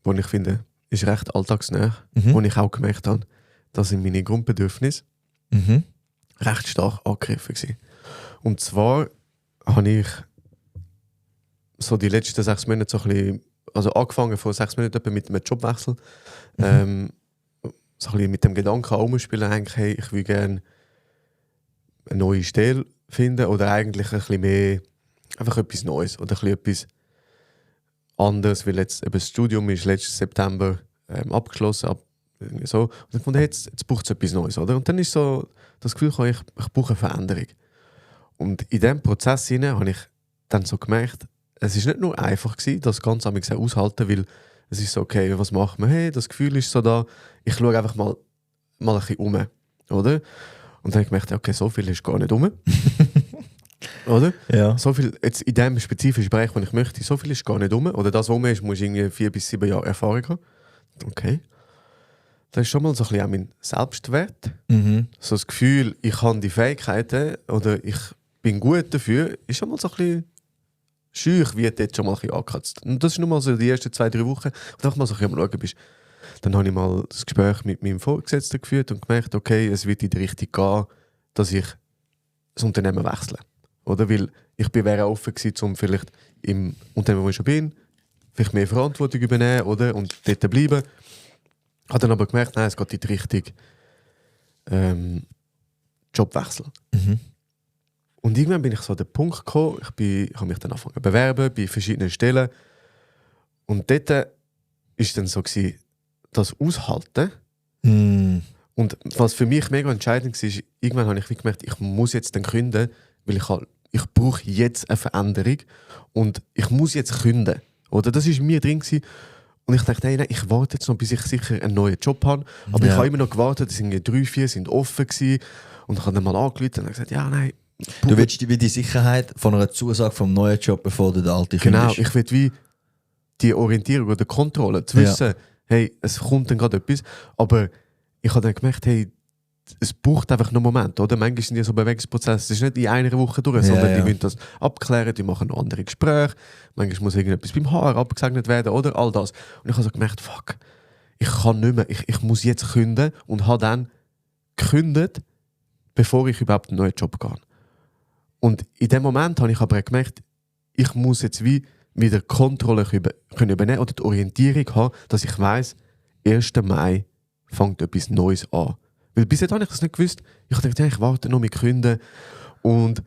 das ich finde, ist recht alltagsnah, wo ich auch gemerkt habe, dass in meine Grundbedürfnisse recht stark angegriffen waren. Und zwar habe ich so die letzten 6 Monate so ein bisschen, also angefangen vor 6 Monaten mit einem Jobwechsel, so ein bisschen mit dem Gedanken herumspielen, eigentlich, hey, ich will gerne eine neue Stelle finden oder eigentlich ein bisschen mehr, einfach etwas Neues oder ein bisschen etwas anderes, weil jetzt eben das Studium ist letzten September abgeschlossen, so. Und dann fand ich, jetzt braucht es etwas Neues, oder? Und dann ist so das Gefühl, ich brauche eine Veränderung. Und in diesem Prozess habe ich dann so gemerkt, es ist nicht nur einfach gewesen, das Ganze aushalten, weil es ist so, okay, was machen wir? Hey, das Gefühl ist so da, ich schaue einfach mal ein bisschen um, oder? Und dann habe ich gemerkt, okay, so viel ist gar nicht um. Oder? Ja. So viel, jetzt in dem spezifischen Bereich, den ich möchte, so viel ist gar nicht um. Oder das, was um ist, muss irgendwie 4 bis 7 Jahre Erfahrung haben. Okay. Das ist schon mal so ein bisschen auch mein Selbstwert. So das Gefühl, ich habe die Fähigkeiten oder ich bin gut dafür, ist schon mal so ein bisschen schüch, wird jetzt schon mal ein bisschen angekratzt. Und das ist nur mal so die ersten 2-3 Wochen. Und dann mal so ein bisschen am Schauen bist. Dann habe ich mal das Gespräch mit meinem Vorgesetzten geführt und gemerkt, okay, es wird in die Richtung gehen, dass ich das Unternehmen wechsle. Oder? Weil ich wäre offen gewesen, um vielleicht im Unternehmen, wo ich schon bin, vielleicht mehr Verantwortung übernehmen, oder? Und dort bleiben. Habe dann aber gemerkt, nein, es geht in die Richtung Jobwechsel. Und irgendwann bin ich so an den Punkt gekommen, ich habe mich dann angefangen zu bewerben bei verschiedenen Stellen. Und dort war es dann so gewesen, das Aushalten. Und was für mich mega entscheidend war, irgendwann habe ich gemerkt, ich muss jetzt dann kündigen, weil ich brauche jetzt eine Veränderung und ich muss jetzt kündigen. Oder das war mir drin gewesen. Und ich dachte, nein, ich warte jetzt noch, bis ich sicher einen neuen Job habe. Aber ich habe immer noch gewartet, es sind 3-4 sind offen gewesen. Und ich habe dann mal angerufen und gesagt, ja, nein. Du willst wie die Sicherheit von einer Zusage vom neuen Job, bevor du den alten kündigst. Genau, ich will wie die Orientierung oder Kontrolle, zu wissen, hey, es kommt dann gerade etwas. Aber ich habe dann gemerkt, hey, es braucht einfach noch einen Moment, oder? Manchmal sind ja so Bewegungsprozesse, es ist nicht in einer Woche durch, sondern die müssen das abklären, die machen noch andere Gespräche, manchmal muss irgendetwas beim HR abgesegnet werden, oder? All das. Und ich habe so gemerkt, fuck, ich kann nicht mehr, ich muss jetzt kündigen und habe dann gekündigt, bevor ich überhaupt einen neuen Job gehe. Und in dem Moment habe ich aber gemerkt, ich muss jetzt wieder Kontrolle können übernehmen oder die Orientierung haben, dass ich weiss, 1. Mai fängt etwas Neues an. Weil bis jetzt habe ich das nicht gewusst. Ich dachte, ja, ich warte noch mit Künden. Und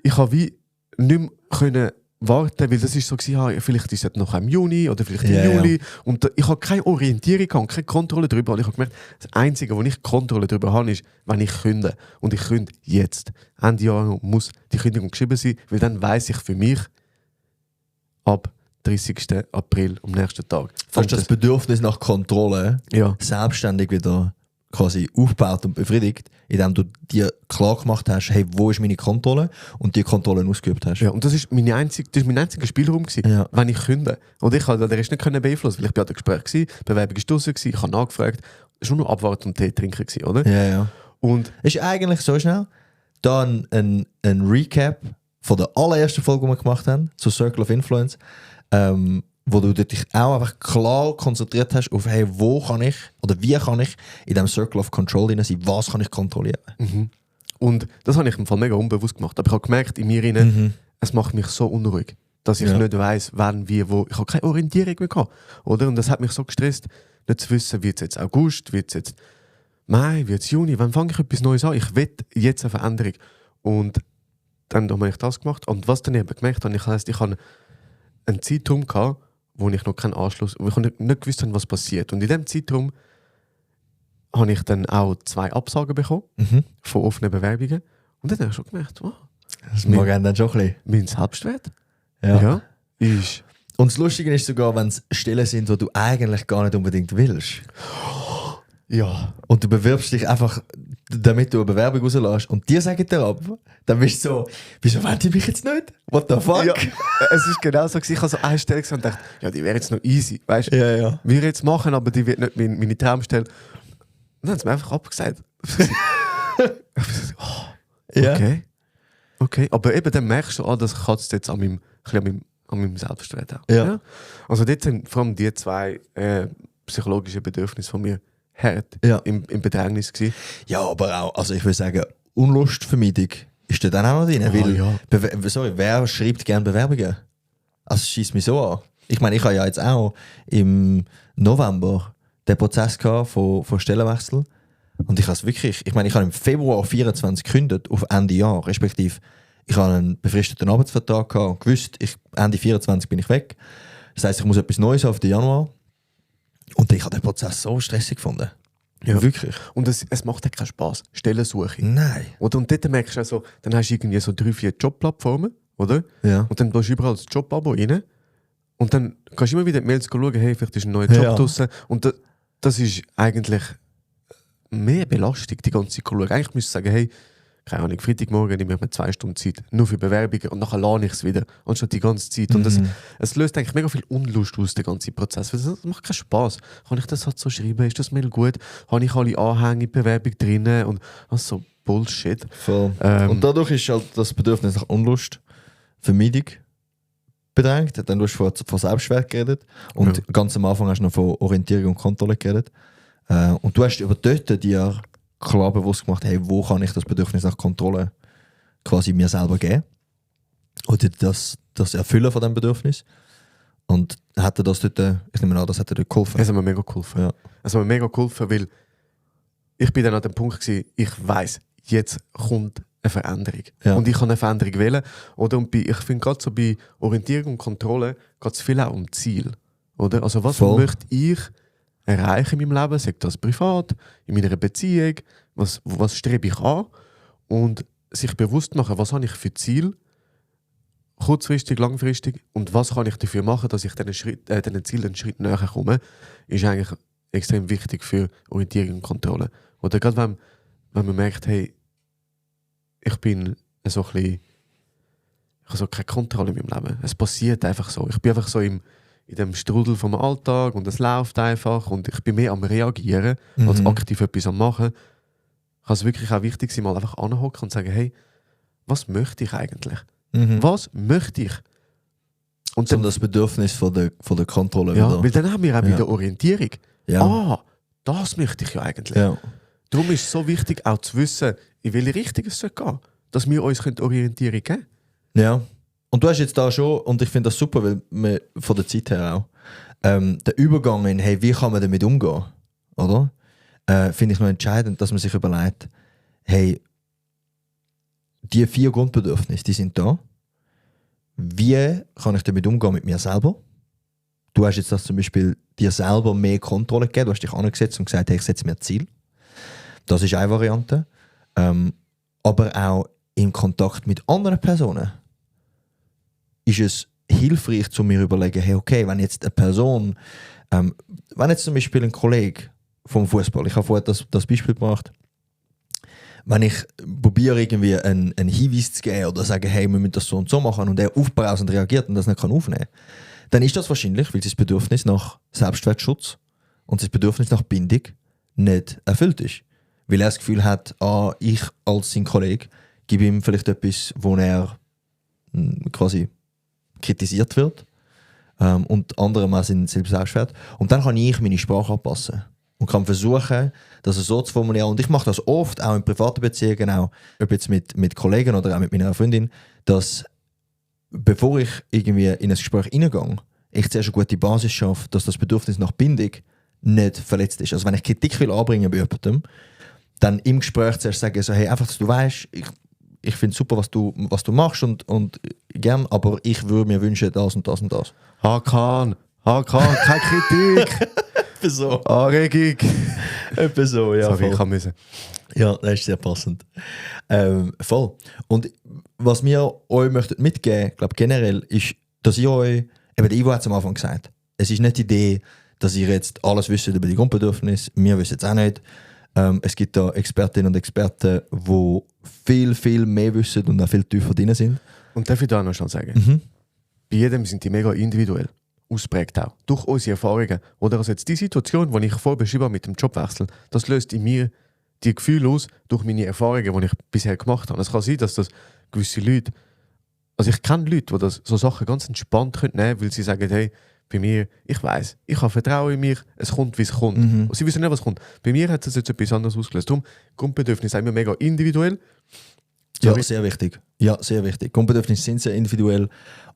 ich habe wie nicht mehr warten, weil das ist so gewesen, vielleicht ist es noch im Juni oder vielleicht im Juli. Und ich habe keine Orientierung und keine Kontrolle darüber. Und ich habe gemerkt, das Einzige, wo ich Kontrolle darüber habe, ist, wenn ich künde. Und ich künde jetzt. Ende Jahr muss die Kündigung geschrieben sein, weil dann weiss ich für mich, ab 30. April, am nächsten Tag. Hast du das Bedürfnis nach Kontrolle selbstständig wieder quasi aufgebaut und befriedigt, indem du dir klar gemacht hast, hey, wo ist meine Kontrolle und die Kontrolle ausgeübt hast. Ja, und das ist mein einziger Spielraum gewesen, wenn ich künde. Und ich konnte den Rest nicht beeinflussen, weil ich bei einem Gespräch war, die Bewerbung war draussen, ich habe nachgefragt, es war nur abwarten und Tee trinken gewesen, oder? Ja. Und ist eigentlich so schnell, da ein Recap von der allerersten Folge, die wir gemacht haben, zu Circle of Influence, wo du dich auch einfach klar konzentriert hast auf, hey, wo kann ich oder wie kann ich in diesem Circle of Control drin sein, was kann ich kontrollieren. Mhm. Und das habe ich im Fall mega unbewusst gemacht. Aber ich habe gemerkt, in mir es macht mich so unruhig, dass ich nicht weiss, wann, wie, wo. Ich habe keine Orientierung mehr gehabt, oder? Und das hat mich so gestresst, nicht zu wissen, wird es jetzt August, wird es jetzt Mai, wird es Juni, wann fange ich etwas Neues an? Ich will jetzt eine Veränderung. Und dann habe ich das gemacht. Und was dann eben gemerkt habe, ich habe einen Zeitraum gehabt, wo ich noch keinen Anschluss, wo ich nicht gewusst habe, was passiert. Und in diesem Zeitraum habe ich dann auch 2 Absagen bekommen von offenen Bewerbungen. Und dann habe ich schon gemerkt, das mag einen dann schon ein bisschen. Mein Selbstwert ist... Und das Lustige ist sogar, wenn es Stellen sind, die du eigentlich gar nicht unbedingt willst. Ja. Und du bewirbst dich einfach, damit du eine Bewerbung rauslässt und die sagen dir ab, dann bist du so, wieso wollen die mich jetzt nicht? What the fuck? Ja, es ist genau so, ich habe so eine Stelle gesehen und dachte, ja, die wäre jetzt noch easy, weißt du? Ja. Wir jetzt machen, aber die wird nicht meine Traumstelle. Und dann haben sie mir einfach abgesagt. Okay, aber eben dann merkst du, das kratzt jetzt an meinem Selbstwert auch. Ja. Also dort sind vor allem die 2 psychologischen Bedürfnisse von mir hart im Bedrängnis gewesen. Ja, aber auch, also ich würde sagen, Unlustvermeidung ist da dann auch noch drin. Weil, wer schreibt gerne Bewerbungen? Also es scheisst mich so an. Ich meine, ich habe ja jetzt auch im November den Prozess gehabt von Stellenwechsel. Und ich habe es wirklich, ich meine, ich habe im Februar 24 gekündigt auf Ende Jahr, respektive ich habe einen befristeten Arbeitsvertrag gehabt und gewusst, Ende 24 bin ich weg. Das heisst, ich muss etwas Neues auf den Januar. Und ich habe den Prozess so stressig gefunden. Ja. Wirklich. Und es macht ja keinen Spass. Stellensuche. Nein. Und dort merkst du also, dann hast du irgendwie so 3-4 Jobplattformen, oder? Ja. Und dann gehst du überall das Jobabo rein. Und dann kannst du immer wieder in die Mails schauen, hey, vielleicht ist ein neuer Job draussen. Und das ist eigentlich mehr Belastung, die ganze Zeit schauen. Eigentlich müsstest du sagen, hey, keine Ahnung, Freitagmorgen nehme ich mir 2 Stunden Zeit, nur für Bewerbungen und nachher lerne ich es wieder, anstatt die ganze Zeit. Und es löst eigentlich mega viel Unlust aus, der ganze Prozess. Weil das macht keinen Spass. Kann ich das halt so schreiben? Ist das Mail gut? Habe ich alle Anhänge in der Bewerbung drin? Und so Bullshit. Voll. Und dadurch ist halt das Bedürfnis nach Unlustvermeidung bedrängt. Dann hast du von Selbstwert geredet. Und ganz am Anfang hast du noch von Orientierung und Kontrolle geredet. Und du hast über dort dir klar bewusst gemacht, hey, wo kann ich das Bedürfnis nach Kontrolle quasi mir selber geben? Oder das Erfüllen von diesem Bedürfnis. Und hat dir das dort, ich nehme an, das hat dir dort geholfen? Es hat mir mega geholfen. Ja. Es hat mir mega geholfen, weil ich bin dann an dem Punkt gewesen, ich weiss, jetzt kommt eine Veränderung. Ja. Und ich kann eine Veränderung wählen. Oder? Und ich finde gerade so bei Orientierung und Kontrolle geht es viel auch um Ziel. Oder? Also was möchte ich erreichen in meinem Leben, sei das privat, in meiner Beziehung, was strebe ich an und sich bewusst machen, was habe ich für Ziel, kurzfristig, langfristig und was kann ich dafür machen, dass ich diesen Zielen einen Schritt näher komme, ist eigentlich extrem wichtig für Orientierung und Kontrolle. Oder gerade wenn man merkt, hey, ich bin so ein bisschen, ich habe so keine Kontrolle in meinem Leben. Es passiert einfach so. Ich bin einfach so in dem Strudel vom Alltag und es läuft einfach und ich bin mehr am Reagieren als aktiv etwas am Machen. Kann es wirklich auch wichtig sein, mal einfach anhocken und sagen, hey, was möchte ich eigentlich? Was möchte ich? Und dann das Bedürfnis von der Kontrolle wieder. Weil dann haben wir auch wieder Orientierung. Ja. Das möchte ich ja eigentlich. Ja. Darum ist es so wichtig, auch zu wissen, in welche Richtung es gehen soll, dass wir uns Orientierung geben können. Ja. Und du hast jetzt da schon, und ich finde das super, weil wir von der Zeit her auch, der Übergang in, hey, wie kann man damit umgehen, oder? Finde ich noch entscheidend, dass man sich überlegt, hey, die 4 Grundbedürfnisse, die sind da. wie kann ich damit umgehen mit mir selber? Du hast jetzt das zum Beispiel dir selber mehr Kontrolle gegeben, du hast dich angesetzt und gesagt, hey, ich setze mir ein Ziel. Das ist eine Variante. Aber auch im Kontakt mit anderen Personen ist es hilfreich, zu mir überlegen, hey, okay, wenn jetzt eine Person, wenn jetzt zum Beispiel ein Kollege vom Fußball, ich habe vorher das Beispiel gebracht, wenn ich probiere, irgendwie einen Hinweis zu geben oder sage, hey, wir müssen das so und so machen und er aufbrausend reagiert und das nicht aufnehmen kann, dann ist das wahrscheinlich, weil das Bedürfnis nach Selbstwertschutz und das Bedürfnis nach Bindung nicht erfüllt ist. Weil er das Gefühl hat, ich als sein Kollege gebe ihm vielleicht etwas, wo er quasi kritisiert wird und andere mal sind Selbstwert. Und dann kann ich meine Sprache anpassen und kann versuchen, das so zu formulieren. Und ich mache das oft, auch in privaten Beziehungen, auch ob jetzt mit Kollegen oder auch mit meiner Freundin, dass bevor ich irgendwie in ein Gespräch reingehe, ich zuerst eine gute Basis schaffe, dass das Bedürfnis nach Bindung nicht verletzt ist. Also wenn ich Kritik will anbringen bei jemandem, dann im Gespräch zuerst sagen, so, hey, einfach, dass du weißt, ich finde es super, was du machst und gern, aber ich würde mir wünschen, das und das und das. Hakan, keine Kritik. So. Anregung. Etwa so, ja. Sorry, voll. ich müssen. Ja, das ist sehr passend. Voll. Und was wir euch möchten mitgeben, glaube generell, ist, dass ihr euch, eben der Ivo hat es am Anfang gesagt, es ist nicht die Idee, dass ihr jetzt alles wisst über die Grundbedürfnisse, wir wissen es auch nicht. Es gibt da Expertinnen und Experten, die viel mehr wissen und auch viel tiefer drin sind. Und darf ich da noch schon sagen? Bei jedem sind die mega individuell. Ausprägt auch. Durch unsere Erfahrungen. Oder also jetzt die Situation, die ich vorher beschrieben habe mit dem Jobwechsel, das löst in mir die Gefühle aus durch meine Erfahrungen, die ich bisher gemacht habe. Es kann sein, dass das gewisse Leute, also ich kenne Leute, die das so Sachen ganz entspannt nehmen können, weil sie sagen, hey, bei mir, ich weiss, ich habe Vertrauen in mich, es kommt, wie es kommt. Und sie wissen nicht, was kommt. Bei mir hat es jetzt etwas anderes ausgelöst. Darum, Grundbedürfnisse sind immer mega individuell. Ja, sehr wichtig. Ja, sehr wichtig. Grundbedürfnisse sind sehr individuell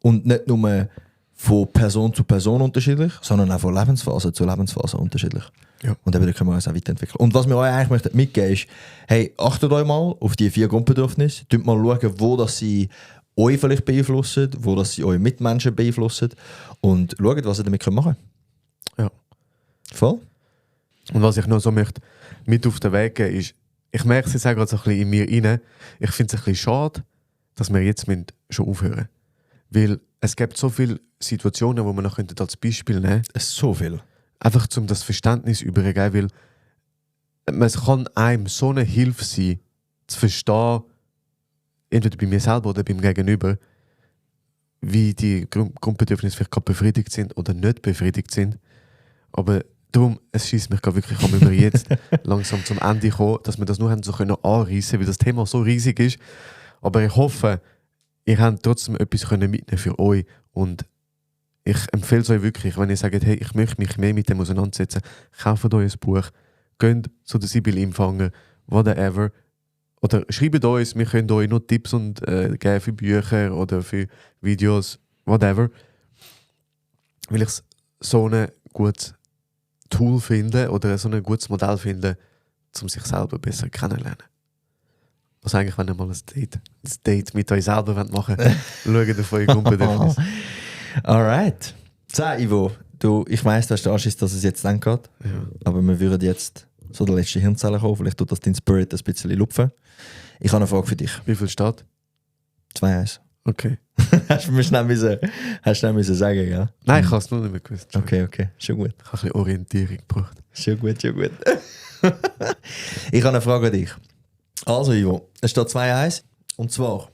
und nicht nur von Person zu Person unterschiedlich, sondern auch von Lebensphase zu Lebensphase unterschiedlich. Ja. Und eben, da können wir uns auch weiterentwickeln. Und was wir euch eigentlich möchten mitgeben ist, hey, achtet euch mal auf die 4 Grundbedürfnisse, schaut mal schauen, wo das sie euch vielleicht beeinflussen, wo das sie eure Mitmenschen beeinflussen und schaut, was ihr damit machen könnt. Ja. Voll? Und was ich noch so möchte mit auf den Weg geben ist, ich merke es jetzt auch gerade so ein bisschen in mir rein, ich finde es ein bisschen schade, dass wir jetzt schon aufhören. Weil es gibt so viele Situationen, wo wir noch als Beispiel nehmen könnten. So viel. Einfach um das Verständnis überzugeben, weil es kann einem so eine Hilfe sein, zu verstehen, entweder bei mir selber oder beim Gegenüber, wie die Grundbedürfnisse vielleicht gerade befriedigt sind oder nicht befriedigt sind. Aber darum, es schießt mich gerade wirklich an, wenn wir jetzt langsam zum Ende kommen, dass wir das nur so anreissen können, weil das Thema so riesig ist. Aber ich hoffe, ihr habt trotzdem etwas mitnehmen für euch. Und ich empfehle es euch wirklich, wenn ihr sagt, hey, ich möchte mich mehr mit dem auseinandersetzen, kauft euch ein Buch, geht zu der Sibylle Empfangen, whatever. Oder schreibt uns, wir können euch noch Tipps und geben für Bücher oder für Videos, whatever. Weil ich so ein gutes Tool finde oder so ein gutes Modell finde, um sich selber besser kennenzulernen. Also eigentlich, wenn ihr mal ein Date mit euch selber machen wollt, schaut auf eure Grundbedürfnisse. Alright. So, Ivo, ich weiss, du hast den Anschiss, dass es jetzt lang geht. Ja. Aber wir würden jetzt so der letzte Hirnzelle kommen. Vielleicht tut das dein Spirit ein bisschen lupfen. Ich habe eine Frage für dich. Wie viel steht? 2-1. Okay. Hast du mir schnell müssen sagen, ja? Nein, ich habe es nur nicht mehr gewusst. Okay, schon gut. Ich habe ein bisschen Orientierung gebraucht. Schon gut. Ich habe eine Frage an dich. Also, Ivo, es steht 2-1. Und zwar,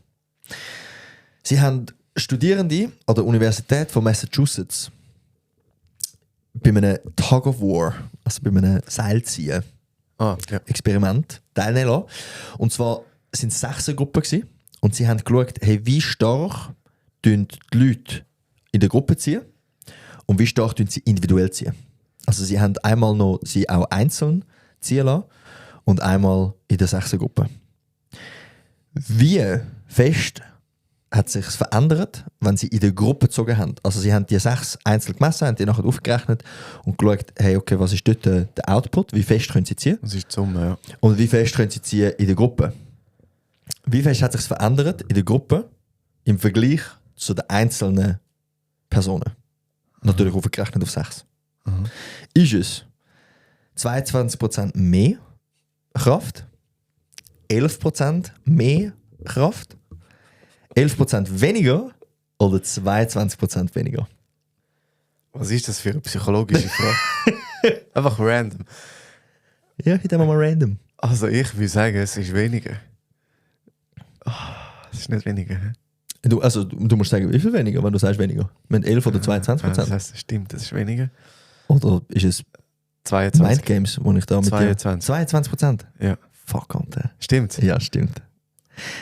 sie haben Studierende an der Universität von Massachusetts bei einem Tug of War, also bei einem Seilziehen, Experiment teilnehmen lassen. Und zwar sind es 6 Gruppen gewesen. Und sie haben geschaut, hey, wie stark die Leute in der Gruppe ziehen und wie stark sie individuell ziehen. Also sie haben einmal noch sie auch einzeln ziehen lassen und einmal in der 6 Gruppe. Wie fest hat sich verändert, wenn sie in der Gruppe gezogen haben? Also sie haben die 6 einzeln gemessen, haben die nachher aufgerechnet und geschaut, hey, okay, was ist dort der Output? Wie fest können sie ziehen? Das ist die Summe, ja. Und wie fest können sie ziehen in der Gruppe? Wie fest hat sich verändert in der Gruppe im Vergleich zu den einzelnen Personen. Natürlich aufgerechnet auf 6. Ist es 22% mehr Kraft, 11% mehr Kraft, 11% weniger oder 22% weniger? Was ist das für eine psychologische Frage? Einfach random. Ja, heute haben wir mal random. Also ich würde sagen, es ist weniger. Es ist nicht weniger. He? Du musst sagen, wie viel weniger, wenn du sagst weniger? Mit 11 oder 22%? Das heißt, das stimmt, das ist weniger. Oder ist es 22. Mindgames, wo ich da mit 22. dir... 22%? Ja. Fuck, Alter. Stimmt. Ja, stimmt.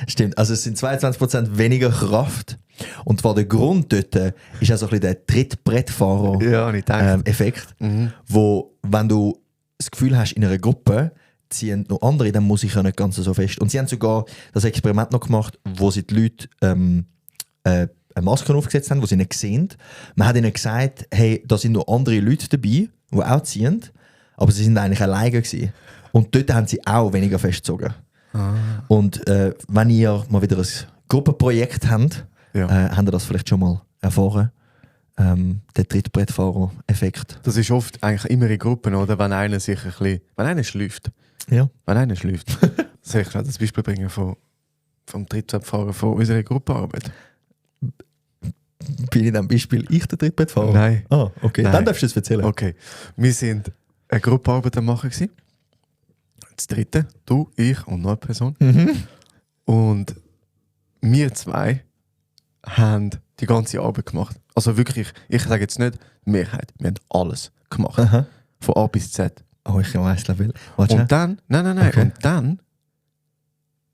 Stimmt, also es sind 22% weniger Kraft. Und zwar der Grund dort ist auch so ein bisschen der Trittbrettfahrer-Effekt, wo, wenn du das Gefühl hast, in einer Gruppe ziehen noch andere, dann muss ich ja nicht ganz so fest. Und sie haben sogar das Experiment noch gemacht, wo sie die Leute eine Maske aufgesetzt haben, die sie nicht sehen. Man hat ihnen gesagt, hey, da sind noch andere Leute dabei, die auch ziehen, aber sie sind eigentlich alleine gewesen. Und dort haben sie auch weniger festgezogen. Und wenn ihr mal wieder ein Gruppenprojekt habt, habt ihr das vielleicht schon mal erfahren. Der Trittbrettfahrer-Effekt. Das ist oft eigentlich immer in Gruppen, oder? Wenn einer sich ein bisschen... Wenn einer schläft. Ja. Wenn einer schläft. Soll ich noch das Beispiel bringen vom Trittbrettfahrer von unserer Gruppenarbeit? Bin ich in diesem Beispiel der Trittbrettfahrer? Nein. Ah, okay. Nein. Dann darfst du es erzählen. Okay. Wir sind eine Gruppenarbeit am machen gewesen. Das dritte, du, ich und noch eine Person. Und wir zwei haben die ganze Arbeit gemacht. Also wirklich, ich sage jetzt nicht die Mehrheit. Wir haben alles gemacht. Aha. Von A bis Z. Oh, ich weiss, glaube ich. Und dann, nein. Okay. Und dann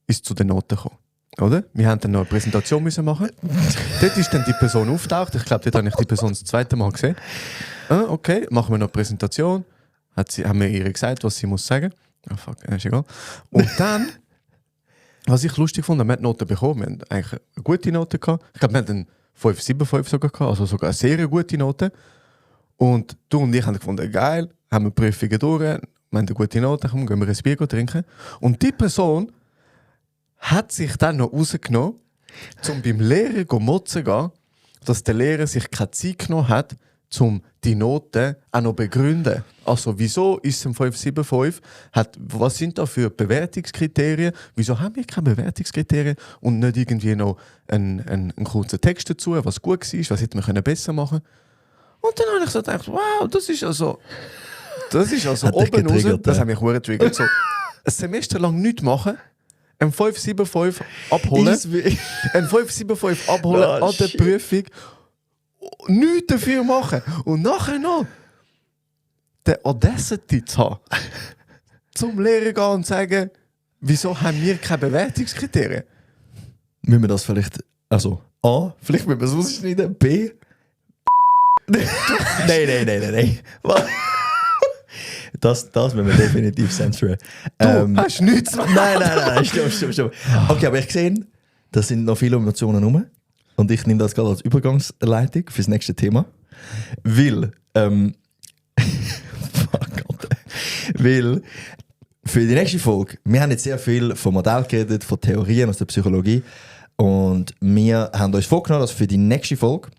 ist es zu den Noten gekommen. Oder? Wir haben dann noch eine Präsentation müssen machen. Dort ist dann die Person auftaucht. Ich glaube, dort habe ich die Person das zweite Mal gesehen. Okay, machen wir noch eine Präsentation. Haben wir ihr gesagt, was sie muss sagen. Oh fuck, ist egal. Und dann, was ich lustig fand, wir haben Noten bekommen. Wir haben eigentlich eine gute Note gehabt. Ich glaube, wir hatten 5,75 sogar gehabt, also sogar eine sehr gute Note. Und du und ich haben gefunden, geil, haben wir Prüfungen durch, wir haben eine gute Note, komm, gehen wir ein Bier trinken. Und die Person hat sich dann noch rausgenommen, um beim Lehrer motzen zu gehen, dass der Lehrer sich keine Zeit genommen hat, um die Noten auch noch begründen. Also wieso ist es ein 5,75? Was sind da für Bewertungskriterien? Wieso haben wir keine Bewertungskriterien und nicht irgendwie noch einen kurzen Text dazu, was gut war, was hätte man besser machen können? Und dann habe ich so gedacht, wow, das ist also oben raus, das hat mich sehr getriggert. So, ein Semester lang nichts machen, ein 5,75 abholen, an der Prüfung, nichts dafür machen und nachher noch den Audacity zu haben, zum Lehrer gehen und sagen, wieso haben wir keine Bewertungskriterien? Müssen wir das vielleicht, also A, vielleicht müssen wir es ausschneiden, B... Nein. Das müssen wir definitiv censoren. Du hast nichts zu machen. Nein, stopp. Okay, aber ich sehe, da sind noch viele Emotionen rum. Und ich nehme das gerade als Übergangsleitung fürs nächste Thema. Weil für die nächste Folge, wir haben jetzt sehr viel von Modell geredet, von Theorien aus der Psychologie. Und wir haben uns vorgenommen, dass für die nächste Folge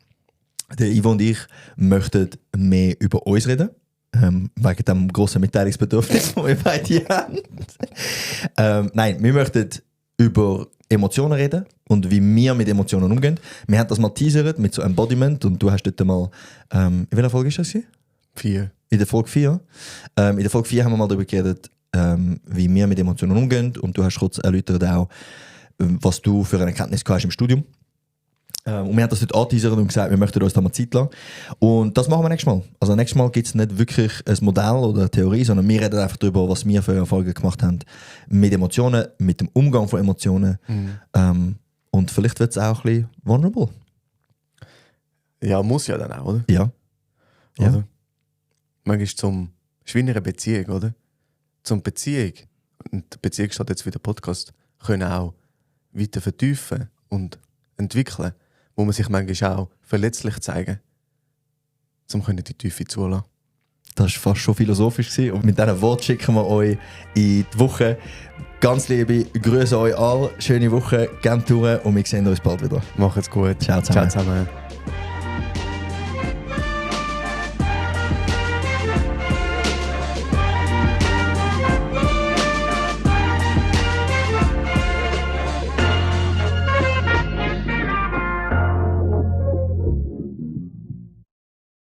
der Ivo und ich möchten mehr über uns reden. Wegen dem grossen Mitteilungsbedürfnis, das wir beide haben. Nein, wir möchten über Emotionen reden und wie wir mit Emotionen umgehen. Wir haben das mal teasert mit so Embodiment und du hast dort mal... in welcher Folge ist das? 4. In der Folge 4. In der Folge 4 haben wir mal darüber geredet, wie wir mit Emotionen umgehen und du hast kurz erläutert auch, was du für eine Erkenntnis hast im Studium. Und wir haben das dort angeteasert und gesagt, wir möchten uns da mal Zeit lassen. Und das machen wir nächstes Mal. Also nächstes Mal gibt es nicht wirklich ein Modell oder eine Theorie, sondern wir reden einfach darüber, was wir für Erfolge gemacht haben mit Emotionen, mit dem Umgang von Emotionen. Und vielleicht wird es auch ein bisschen vulnerable. Ja, muss ja dann auch, oder? Ja. Oder? Manchmal ist wie in einer Beziehung, oder? Zum Beziehung, und die Beziehung steht jetzt für den Podcast, können auch weiter vertiefen und entwickeln, wo man sich manchmal auch verletzlich zeigen, um die Tiefe zulassen. Das war fast schon philosophisch gewesen. Und mit diesen Worten schicken wir euch in die Woche. Ganz liebe Grüße euch alle, schöne Woche, gerne durch und wir sehen uns bald wieder. Macht's gut. Ciao zusammen. Ciao zusammen.